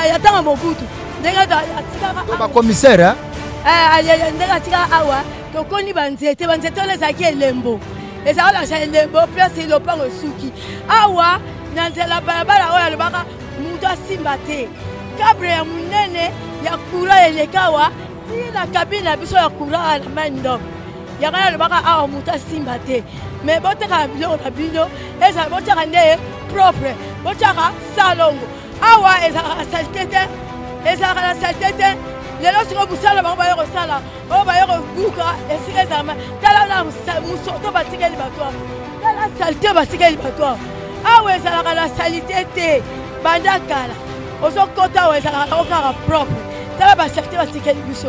ya ntango ya Mobutu, ndenge atikaka bacommissaire. Ndenge atikaka awa, tokoni banzete. Banzete wana ezalaki elembo, ezalaki kolakisa elembo place lopango esuki. Awa na nzela balabala oyo alobaka moto asimba te, câble ya monene ya courant eleka awa ti na cabine na biso ya courant na main. Yango alobaka awa moto asimba te. Mais botekaka biloko na bino, ezala botiaka nde propre, botiaka salongo. Awa ezalaka na saleté te, ezalaka na saleté te. Lelo sikoyo mosala bango baye kosala oyo, baye kobuka esika ezalama. Tala na mosoto batikeli bato awa, tala saleté batikeli bato awa. Awa ezalaka na saleté te banda kala. Ozokota awa, ezalaka nango kaka propre. Tala basaleté batikeli biso,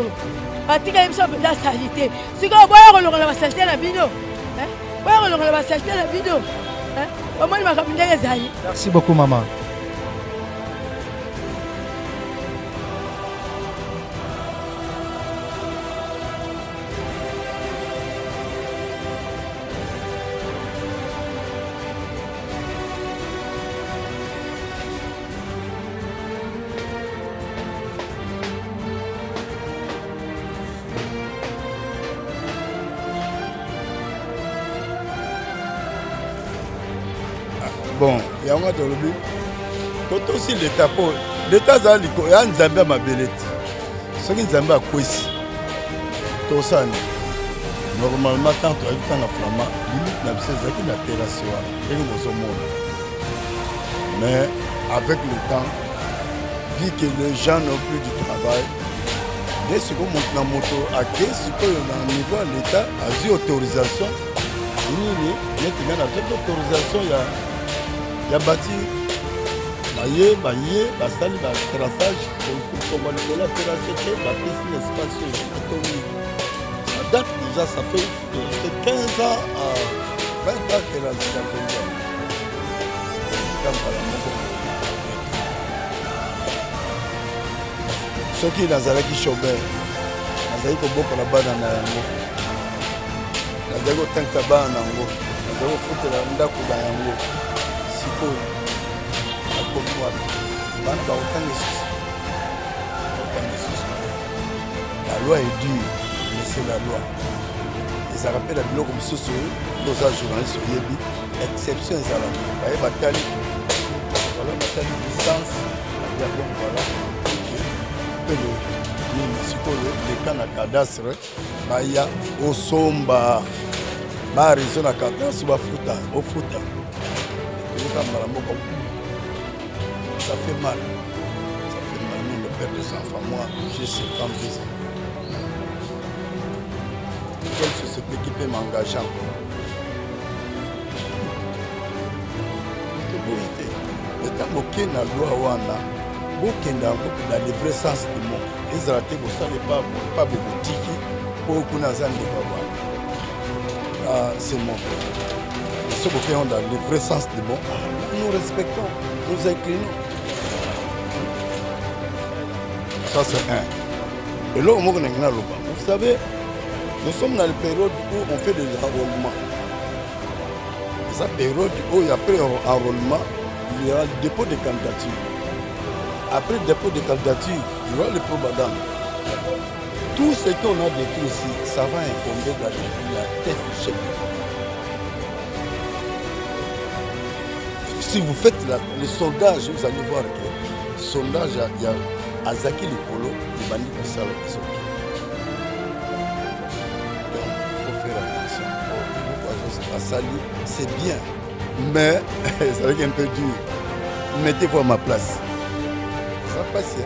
batikeli biso mpenza saleté. Sikoyo boya kolongola basaleté na bino, boya kolongola basaleté na bino. Omoni makambo ndenge ezali. Merci beaucoup, mama. Bon, yango tolobi totosi leta, mpo leta azala liko ya Nzambe ya mabele te. Soki Nzambe akwesi, tosala nini? Normalement, tant toyaki ntanga flama, limite na biso ezalaki na terrasse wana ndenge bozomona. Mais avec le temps, vu que les gens n'ont plus du travail, nde sikoyo moto na moto ake sikoyo na niveau ya leta, azwi autorisation nini. Neti ngai nazwaki autorisation ya bâtir, baye baye basali batraçage, kotonga likolo ya terrasse te, bapesi na espace oyo atongi. Ça date déjà, ça fait 15 ans à 20 ans que natongi mbala moko. Soki nazalaki chômeur, nazali kobokola bana na yango, nazali kotangisa bana na yango, nazali kofutela ndako na yango. Sikoyo nakomi wapi? Bana bakotanga lisusu, bakotanga lisusu. La loi est dure, mais c'est la loi. Ezalaka mpe na biloko mosusu. Oza journaliste, oyebi exception ezalaka. Baye batali, voilà, batali distance ya, donc voilà, mpe nini sikoyo leka na cadastre, baya osomba bareseau na cadastre, bafuta, ofuta, toyoka mbala moko. Ça fait mal, ça fait mal. Nous, le père des enfants, moi j'ai 52 ans. Quelle société qui peut m'engager encore? Toboyi te, ntango oke na loi wana, bokenda yango dans le vrai sens du mot. Ezala te bosala epa bobotiki mpo kuna aza ndeko ya bwana. Ah, c'est mon frère. So bokende dans le vrai sens du mot, nous respectons, nous inclinons. Ça, c'est un eloko moko nangi naloba. Vous savez, nous sommes dans la période où on fait des enrôlements. Eza période oyo, après enrôlement, il y aura le dépôt de candidature. Après le dépôt de candidature, il y aura le propagande. Tout ce qu'on a détruit ici, ça va incomber dans la tête du chef. Si vous faites le sondage, vous allez voir que sondage ya azaki likolo ebandi kosala ezoki. Donc il faut faire attention. Eloko asali, c'est bien, mais ezalaki un peu dur. Mettez-vous à ma place, eza mpasi.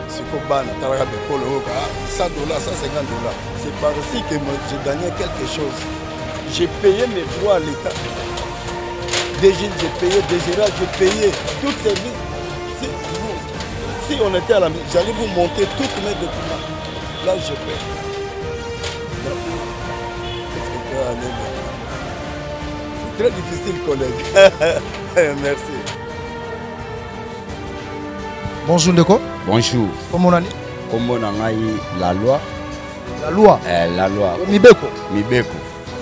Siko bana, talaka bekolo oyo, 100 dollars, 150 dollars. C'est par ici que moi j'ai gagné quelque chose. J'ai payé mes droits à l'État. DG, j'ai payé, DGRA, j'ai payé toutes ces vies. Si on était à la maison, j'allais vous montrer tous mes documents. Là, je paie. Qu'est-ce que peut aller maintenant? C'est très difficile, collègue. Merci. Bonjour, ndeko. Bonjour. Kombo nani? Kombo na ngai La Loi. La loi. Eh, la loi. Mibeko. Mibeko.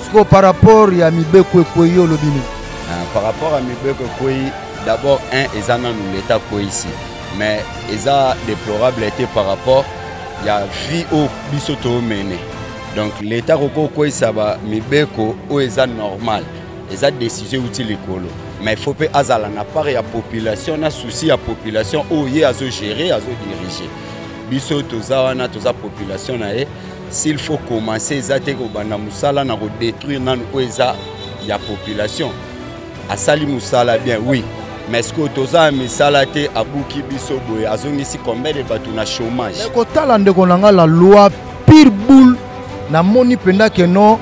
Siko par rapport ya mibeko ekwei olobi nini? Ah, par rapport à mibeko ekwei, d'abord un eza nanu l'État kweyisi. Mais eza déplorable te par rapport ya vie oyo biso toomene. Donc l'État akoki kokweyisa ba mibeko oyo eza normal. Eza décision euti likolo. Mais il faut mpe azala na part ya population na souci ya population oyo ye azo gérer, azo diriger. Biso toza wana toza population na ye. S'il faut commencer eza te kobanda mosala na kodétruire nanu oyo eza ya population. Asali mosala bien, oui. Mais est-ce que toza misala te abuki biso boye azongisi combien de bato na chômage? Mais kotala ndeko na nga la loi pire boule namoni mpenza ke non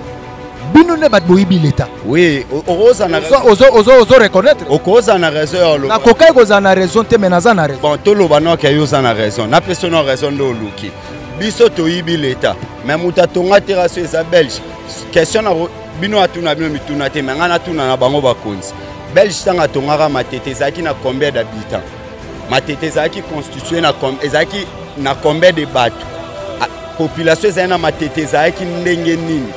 bino nde bato boyibi l'État. Oui, okoza na ozo ozo ozo reconnaître. Okoza na raison ya oloba. Nakokaki kozala na raison te mais naza na raison. Bon, toloba no ke yo oza na raison. Napesi no raison nde oluki. Biso toyibi l'État. Mais moto atonga terrasse eza belge. Question na bino atuna bino mituna te mais ngai natuna na bango bakonzi. Belge ntango atongaka Matete ezalaki na combien d'habitants? Matete ezalaki constitué na ezalaki na combien de bato? Population ezali na Matete ezalaki ndenge nini?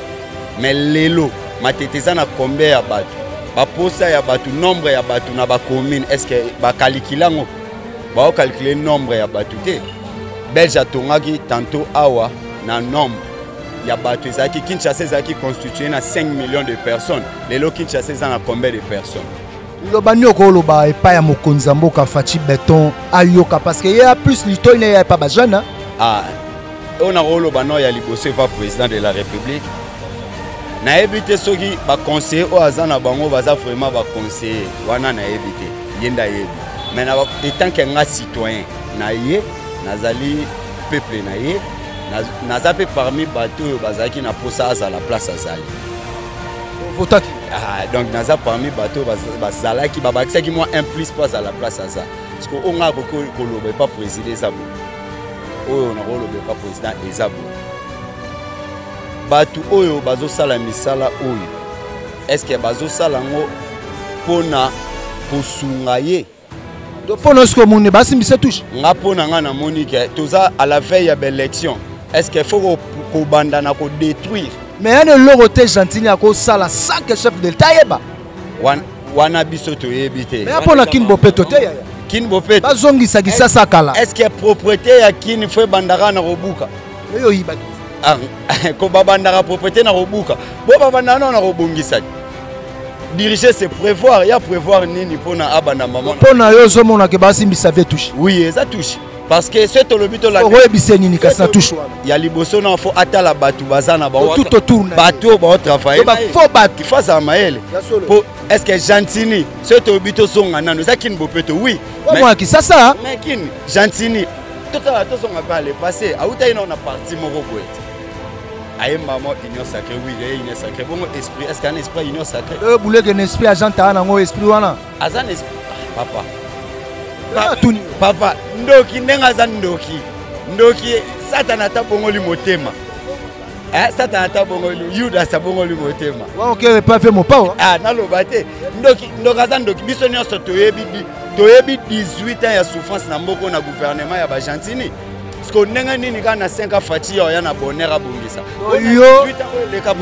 Mais lelo Matete eza na combien ya bato? Baposa ya bato, nombre ya bato na ba commune, est-ce que bakalikile yango? Baokalkule nombre ya bato te. Belge atongaki tantôt awa na nombre ya bato ezalaki Kinshasa ezalaki constitué na 5 millions de personnes. Lelo Kinshasa eza na combien de personnes? Liloba nini okoloba epai ya mokonzi ya mboka Fatshi Beton ayoka parce que ye a plus litoi na ye epai ba jeune. Ah, oyo nakoloba no ya liboso epa président de la République. Nayebi te soki ba conseiller oyo aza na bango baza vraiment ba conseiller wana nayebi te, ye nde ayebi. Mais na étant que nga citoyen na ye, nazali peuple na ye, naza pe parmi bato oyo bazalaki na posa azala place azali. Votaki. Ah, donc naza parmi bato oyo bazalaki babakisaki mwa un plus mpo azala place aza. Parce que oyo nga akoki koloba epa président eza boye. Oyo nakoloba epa président eza boye. Bato oyo bazosala misala oyo, est-ce que bazosala yango mpona kosunga ye? Donc mpona soki omoni basimbisa touche. Nga mpona nga namoni ke toza à la veille ya baélection. Est-ce que faut kobanda na kodétruire? Mais yana eloko te Gentiny akosala sans que chef de l'État ayeba. Wana biso toyebi te. Mais mpona Kin Bopeto te yaya. Kin Bopeto. Bazongisa Kisasa kala. Est-ce que propriété ya Kin faut ebandaka na kobuka? Oyo oyibaki. Ah, ko babandaka propriété na kobuka. Bo babandaka na kobongisa. Diriger c'est prévoir, ya prévoir nini pona abanda maman. Pona yo ozomona ke basimbisa vie touche. Oui, eza touche. Parce que ce tolobi to la okoyebisa nini kasi na touche wana. Ya liboso na faut atala bato baza na bango. Tout autour na. Bato ba travailler. Ba faux bato. Il faut azala mayele. Po est-ce que Gentiny ce tolobi to zonga nano eza Kin Bopeto oui. Mais moi qui ça ça. Mais Kin Gentiny totala tozonga pa le passé awutaki na na parti moko boye. Aye maman union sacrée, oui, ye union sacrée. Bongo esprit, est-ce qu'il y a un esprit union sacrée? Bouleke un esprit agent ta nango esprit wana. Aza un esprit ah, papa. Papa, papa, ndoki ndenga aza ndoki. Ndoki Satan ata bongoli motema. Eh, Satan ata bongoli Judas abongoli motema. Wa OK, pas fait mon pao. Ah, naloba te. Ndoki, ndoki aza ndoki. Biso nyonso toyebi toyebi 18 ans ya souffrance na mboko na gouvernement ya ba Gentiny. Parce que ndenge nini kaka na 5 ans Fatshi ya na bonheur abongisa. Yo,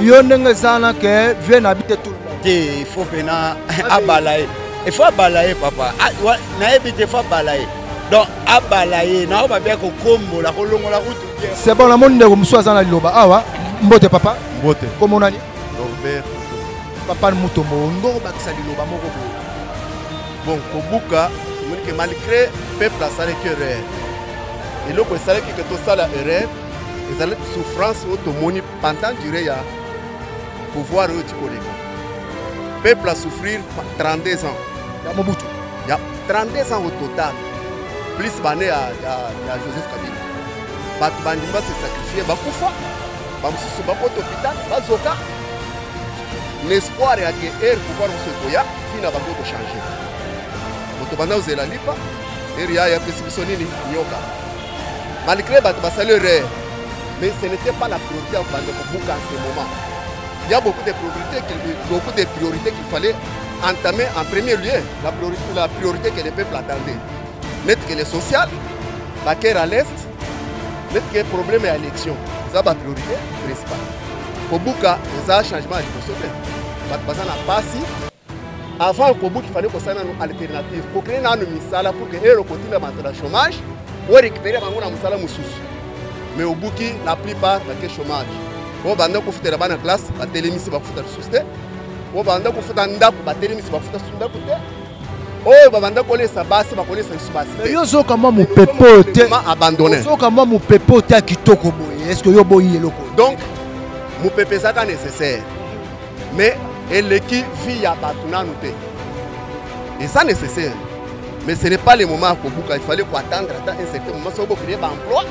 yo ndenge eza na ke vie na bite tout le monde. Te, il faut pena abala ye. Il faut abala ye papa. Ah, nayebi te, il faut abala ye. Donc abala ye, na oba bien kokombola, kolongola kutu bien. C'est bon, namoni ndeko mosusu aza na liloba awa. Mbote papa. Mbote. Kombo nani? Norbert. Papa Mutombo, ndoko bakisa liloba moko boye. Bon, kobuka, tomoni ke malgré peuple asalaki erreur. Eloko esalaki ke tosala erreur, ezalaki souffrance oyo tomoni pendant durée ya pouvoir oyo ti koleka. Peuple a souffrir 32 ans. Ya Mobutu. Ya 32 ans au total. Plus bane ya Joseph Kabila. Bato bandimi ba se sacrifier, bakufa. Ba mosusu bakota hôpital, bazoka. L'espoir ya ke air pouvoir mosusu ekoya, fina bango kochanger. Moto banda ozela lipa, air ya ya pesi biso nini nyoka. Malgré bato basali erreur, mais ce n'était pas la priorité ya banda kobuka en ce moment. Il y a beaucoup de priorités qu'il, beaucoup de priorités qu'il fallait entamer en premier lieu. La priorité que le peuple attendait. Net que le social, la guerre à l'Est, net que le problème est l'élection. Eza bapriorité principale. Kobuka eza changement ya liboso te. Bato baza na pasi. Avant kobuka, il fallait kosala nanu alternative, kocree nanu misala pour que ero kotinda bato na chômage, orécupere bango na mosala mosusu. Mais obuki, la plupart bake chômage. Oyo banda kofutela bana classe, batelemisi, bakofuta lisusu te. Oyo banda kofuta ndako, batelemisi, bakofuta lisusu ndako te. Oyo babanda kolesa basi, bakolesa lisusu basi te. Yo ozoyoka mwa mopepe oyo te, abandonné. Ozoyoka mwa mopepe oyo te ya kitoko boye, est ce que yo oboyi eloko? Donc mopepe ezaka nécessaire, mais eleki vie ya bato nanu te. Eza nécessaire, mais ce n'est pas le moment ya kobuka. Il fallait koattendre ata un certain moment, soki bocree baemploi,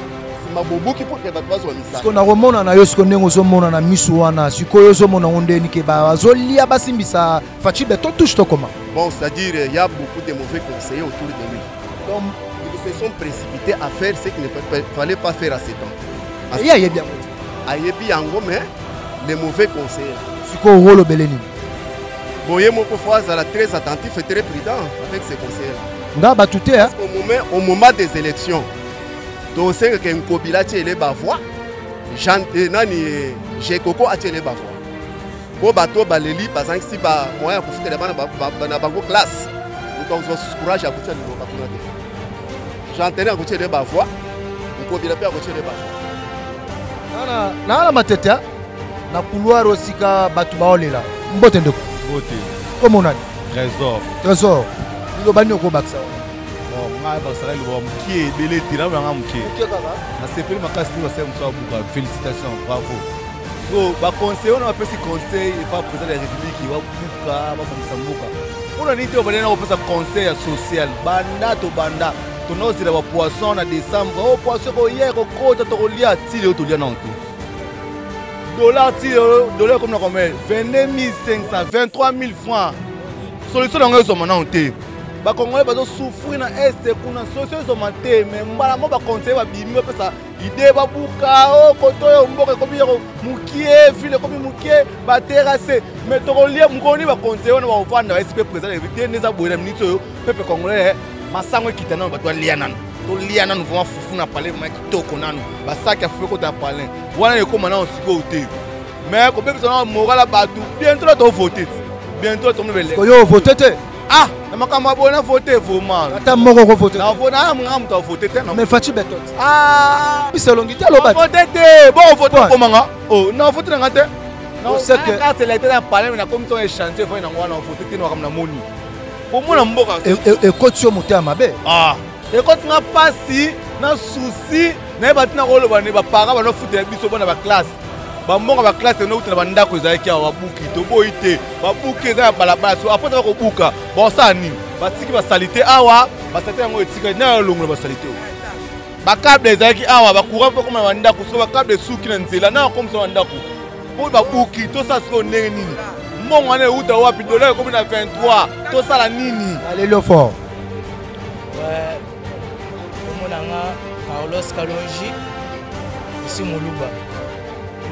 nsima bobuki pour ke bato bazwa misala. Siko nakomona na yo siko ndenge ozomona na miso wana, sikoyo ozomona ngo ndeni ke bazolia basimbisa Fatshi Beton touche tokoma. Bon, c'est-à-dire il y a beaucoup de mauvais conseillers autour de lui. Donc ils se sont précipités à faire ce qu'il ne fallait pas faire à ce temps. Ye ayebi yango. Ayebi yango, mais les mauvais conseillers. Sikoyo olobele nini? Bon, ye moko faut azala très attentif et très prudent avec ses conseillers. Nga bato te, hein? Parce qu'au moment des élections, tosengaka Nkobila atiele bavoix, Jean, nani, Jekoko atiele bavoix. Po bato baleli, bazangisi ba moyen ya kofutela bana na bango classe. Moto akozwa courage ya kotia liloba kuna te. Jean Tene akotiele bavoix, Nkobila mpe akotiele bavoix. Naa na matete na couloir osika bato baolela. Mbote ndeko. Mbote. Komona nani? Trésor. Trésor, liloba nini okobakisa wana? Bon, ngai bakisaka liloba mokie ebele te, naloba ngai mokie. Nasepeli makasi te basali mosala buka. Félicitation, bravo. So baconseil wana bapesi conseil epa président ya république, babuka babongisa mboka. Mpona nini te babandeli na kopesa conseil ya social? Banda tobanda tonozela bapoisson na décembre, o poisson ekoya ekokota, tokolia ti lelo, tolia nano te. Dollar ti lelo, dollar ekomi na combien? 22 500, 23 000 francs. Solution na yango ezwama nano te. Bakongolais bazosouffrir na este kuna, solution ezwama te. Mais mbala moko baconseiller babimi, bapesa ide, babuka o koto oyo mboka ekomi yako mokie, ville ekomi mokie, baterrasse. Mais tokolia mokolo nini? Baconseiller wana bakofanda, bayesi mpe président te nde eza boye. Na minute oyo peuple congolais, masango ekita nano, bato balia nano, tolia nano vraiment fufu na palais, vraiment kitoko nano, basaki ya fufu ekota na palais wana, ekóma nano sikoyo te. Mais kobebisa nano moral ya bato, bientôt na tovote, bientôt tomona. Oyo ovote te? Ah, na makambo ya boye na vote vraiment? Ata moko okovote? Na nga moto avote te. Mais Fatshi Beton, ah, biso elongi te, aloba. Vote te. Bon, vote okomanga oh, na vote na nga te. Carte électeur na palais, na komi to échange foi nango wana. Vote te na makambo na moni komona mboka. Ekoti yo motema mabe? Ah, ekoti nga pasi na souci. Nayeba ntina koloba ne baparent banofutela biso bana baklasse, bambongo baklasse enouta na bandako ezalaki awa. Babuki, toboyi te, babuki eza ya balabala. So apres eza kobuka, bakosala nini? Batiki basalite awa, basalite yango etikali na yalongola basalite oyo. Bakable ezalaki awa, bacourant mpe koma na bandako. Soko bakable esuki na nzela, na akomisa bandako mpo babuki. Tosala sikoyo ndenge nini? Mbongo wana euta wapi? Dollar ekomi na 23, tosala nini? Alelo fort. Kombo na nga Carlos Kalonji, esi moluba.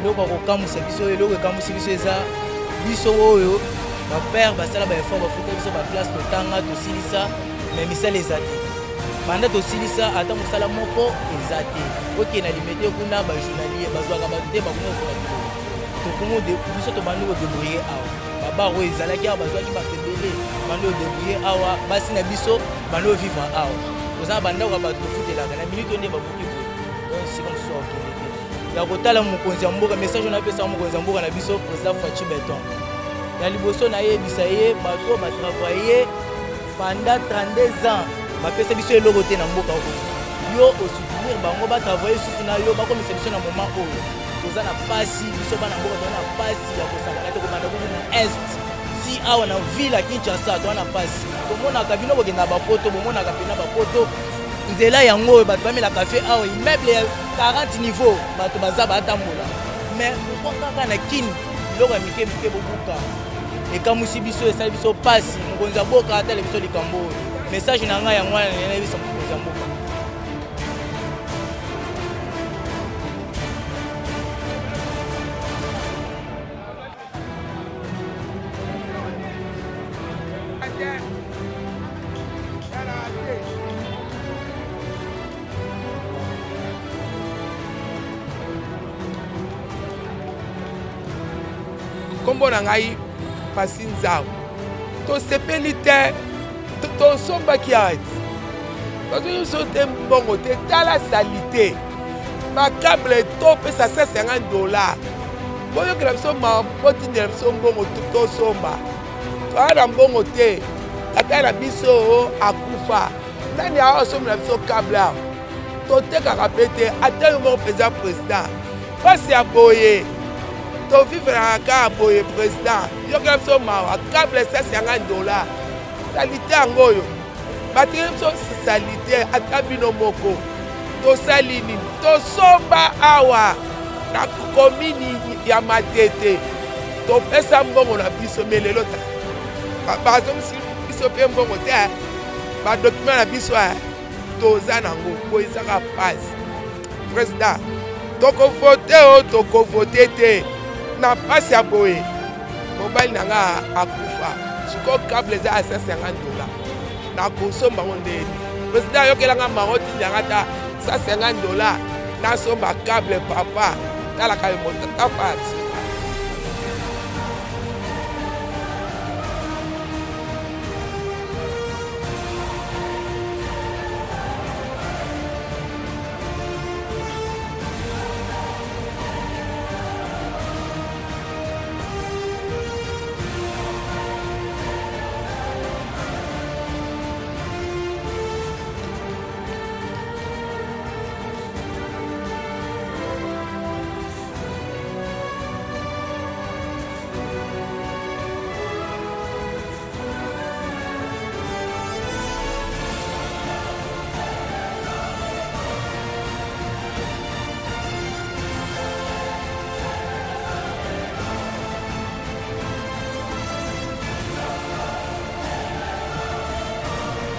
Eloko ya kokamwisa biso, eloko ekamwisi biso eza biso oyo bapere basala baeffort, bafuta biso baklasse, totanga, tosilisa, mais misala eza te. Banda tosilisa, ata mosala moko eza te. Okende na Limete kuna, bajournalier bazwaka bato te, bakomi kokola biloko. Tokomi biso tobandi kodebrouille awa. Babar oyo ezalaki awa bazwaki bato ebele, bandi kodebrouille awa. Basi na biso bandi ovivre awa, toza na bandako ya bato tofutelaka. Na minute oyo nde babuki boye, donc sika mosusu akokende te. Ya kotala mokonzi ya mboka, message oyo napesaka mokonzi ya mboka na biso, président Fatshi Beton, ya liboso nayebisa ye, bato batravaille pendant 32 ans, bapesa biso eloko te na mboka oyo. Yo osoutenir bango, batravaille susu na yo, bakomisa biso na moment oyo toza na pasi. Biso bana mboka toza na pasi ya kosakana te, kobanda kutu na est si awa na ville ya Kinshasa, toza na pasi. Tomonaka bino bokenda bapoto, bomonaka mpena bapoto, nzela yango oyo bato bamela kafe awa, immeuble ya 40 niveau, bato baza batambola. Mais pourquoi kaka na Kini biloko ya mike mike bobuka? Ekamwisi biso, esali biso pasi. Mokonzi ya mboka atala biso likambo oyo. Message na ngai yango wana, nayebisa mokonzi ya mboka. Nkombo na ngai Pasi Nzau. Tosepeli te, tosombaki awa ti bazwi biso te mbongo te. Tala salite, bakable topesa 150 dollar. Boyokela biso ma, botindela biso mbongo tosomba. Toya na mbongo te, tata na biso akufa, nani awa asombela biso kable awa? Totekaka mpe te, ata yo moko mpenza président. Mpasi ya boye tovivraka kaka boye. Président, yokela biso mawa. Kable 150 dollar, salite yango oyo batikeli biso, salite. Ata bino moko, tosali nini? Tosomba awa na komini ya Matete, topesa mbongo na biso, me lelo ta bazongisi biso mpe mbongo te. Badocument na biso toza nango po ezaka pasi. Président, tokovote o tokovote te na mpasi ya boye. Mobali na nga akufa, sikoyo kable eza ya 150 dollar, nakosomba ngo ndeni? Président, ayokelanga mango, tindanga ata 150 dollar nasomba kable. Papa, talaka yo motata pasi.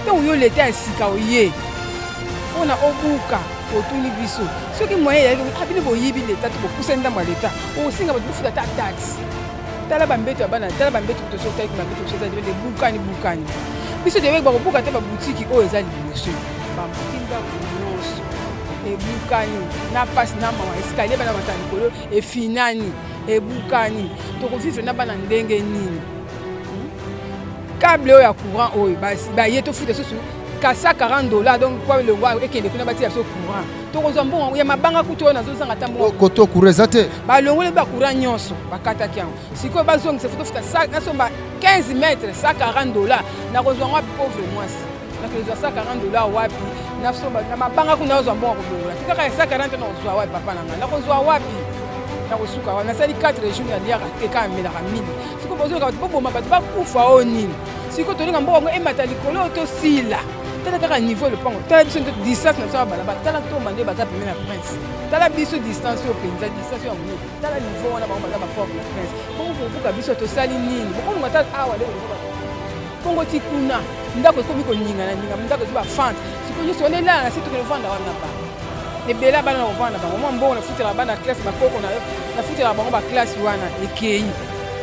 Ntango yo leta ya sika oye mpona obuka, otuni biso soki moyen eyaki. Bino boyibi leta to bopusani ndambo ya leta, okosenga bato bofuta ata taxe. Tala bambeto ya bana, tala bambeto toso otaliki, bambeto biso eza libende bukani bukani. Biso toyebaki bakobuka te babutiki oyo eza liboso, babuki ndako nyonso ebukani na pasi na mawa. Escalier bana bata likolo efinani, ebukani. Tokovivre na bana ndenge nini? Kable oyo ya courant oyo baye tofuta susu kasa 40 dollars, donc po elongo ekende kuna batia biso courant, tokozwa mbongo ya mabanga kutu oyo nazozanga ata mbongo. Koto courant eza te. Balongoli ba courant nyonso, bakataki yango. Sikoyo bazongisa, fo tofuta, nasomba 15 mètre 140 dollars, nakozwa ngo wapi? Pauvre mwasi, nakozwa 140 dollars wapi? Nasomba na mabanga kuna, nazwa mbongo kobongola te kaka ya 140, nakozwa wapi? Papa na ngai, nakozwa wapi? Nakosuka wana. Nasali 4 jours naliaka te, kaka amelaka mini. Sikoyo bozoyoka bato boboma bato bakufa oyo nini? Sikoyo tolinga mboka yango emata likolo oyo tosila. Tala kaka niveau lopango, tala biso distance na biso ya balabala, tala ntomba nde baza pembe na Prince. Tala biso distance oyo mpenza, distance oyo ya monene. Tala niveau wana, bango baza baporte na Prince. Bongo kobuka biso tosali nini? Bokolunga ta awa nde bongo ti kuna ndako ekomi koningana ninga, ndako ezi bafante. Sikoyo nyonso wana elala na se, tokende ovanda wana bango ebele bana na kovanda bango. Mwa mbongo nafutelaka bana classe, bakoko na yo nafutelaka bango baklasse wana ekei,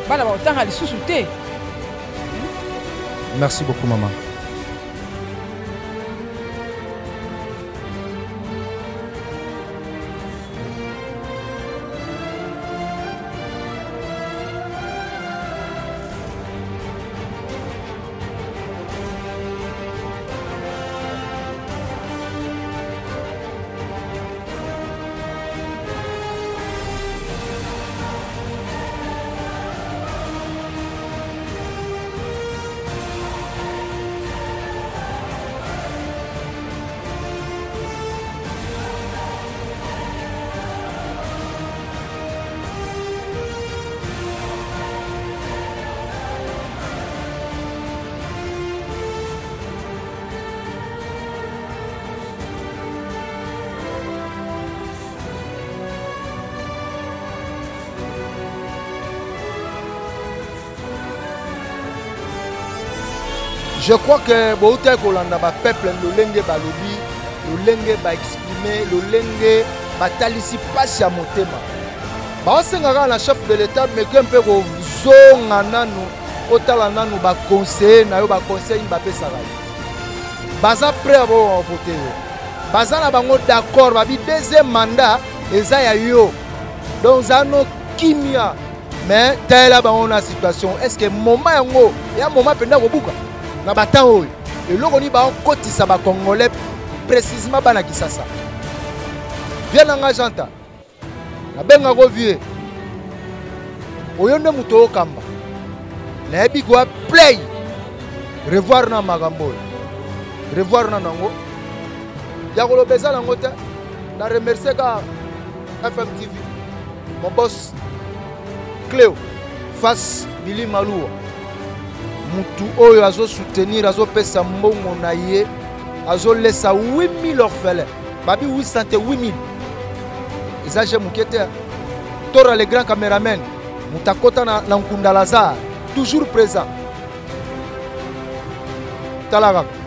bana bakotanga lisusu te. Merci beaucoup, maman. Je crois que boutaki kolanda bapeuple lolenge balobi, lolenge baexprime, lolenge batalisi mpasi ya motema. Baosenga kaka na chef de l'état meke mpe kozonga nanu, otala nanu baconseiller na yo, baconseil nini bapesaka yo. Baza prêt ya bovote yo, baza na bango d'accord, babi deuxième mandat eza ya yo, donc za no kimia. Mais talela bango na situation. Est ce que moment yango ya moment mpenza kobuka na batemps oyo eloko nini bakotisa bacongolais, précisement bana Kisasa? Vie na nga janta nabengako vie oyo nde moto okamba, nayebi koya play revoir na makambo oyo, revoir na nango ya koloba eza nango te. Na remercie ka FM TV, mon boss Cleo face Billy Maluwa, mutu oyo azosoutenir, azopesa mbongo na ye, azolesa 8000 orphelin, babi 800 te, 8000 eza je moke te. Tora le grand cameraman, moto akota na nkunda Lazare, toujours présent. Tala kaka.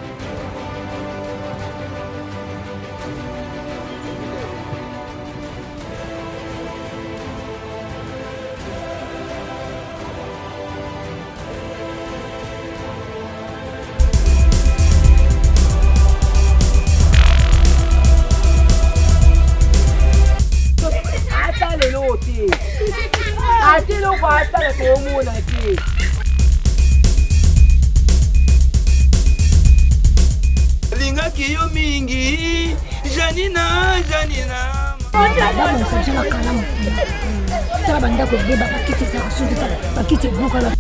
Ata lelo te, ata eloko asala toomona te. Alingaki yo mingi, Janina, Janina. Babongisa biso na kalamu kuna, tala bandako ebeba, bakiti ezalaka soki, tala bakiti ebukana.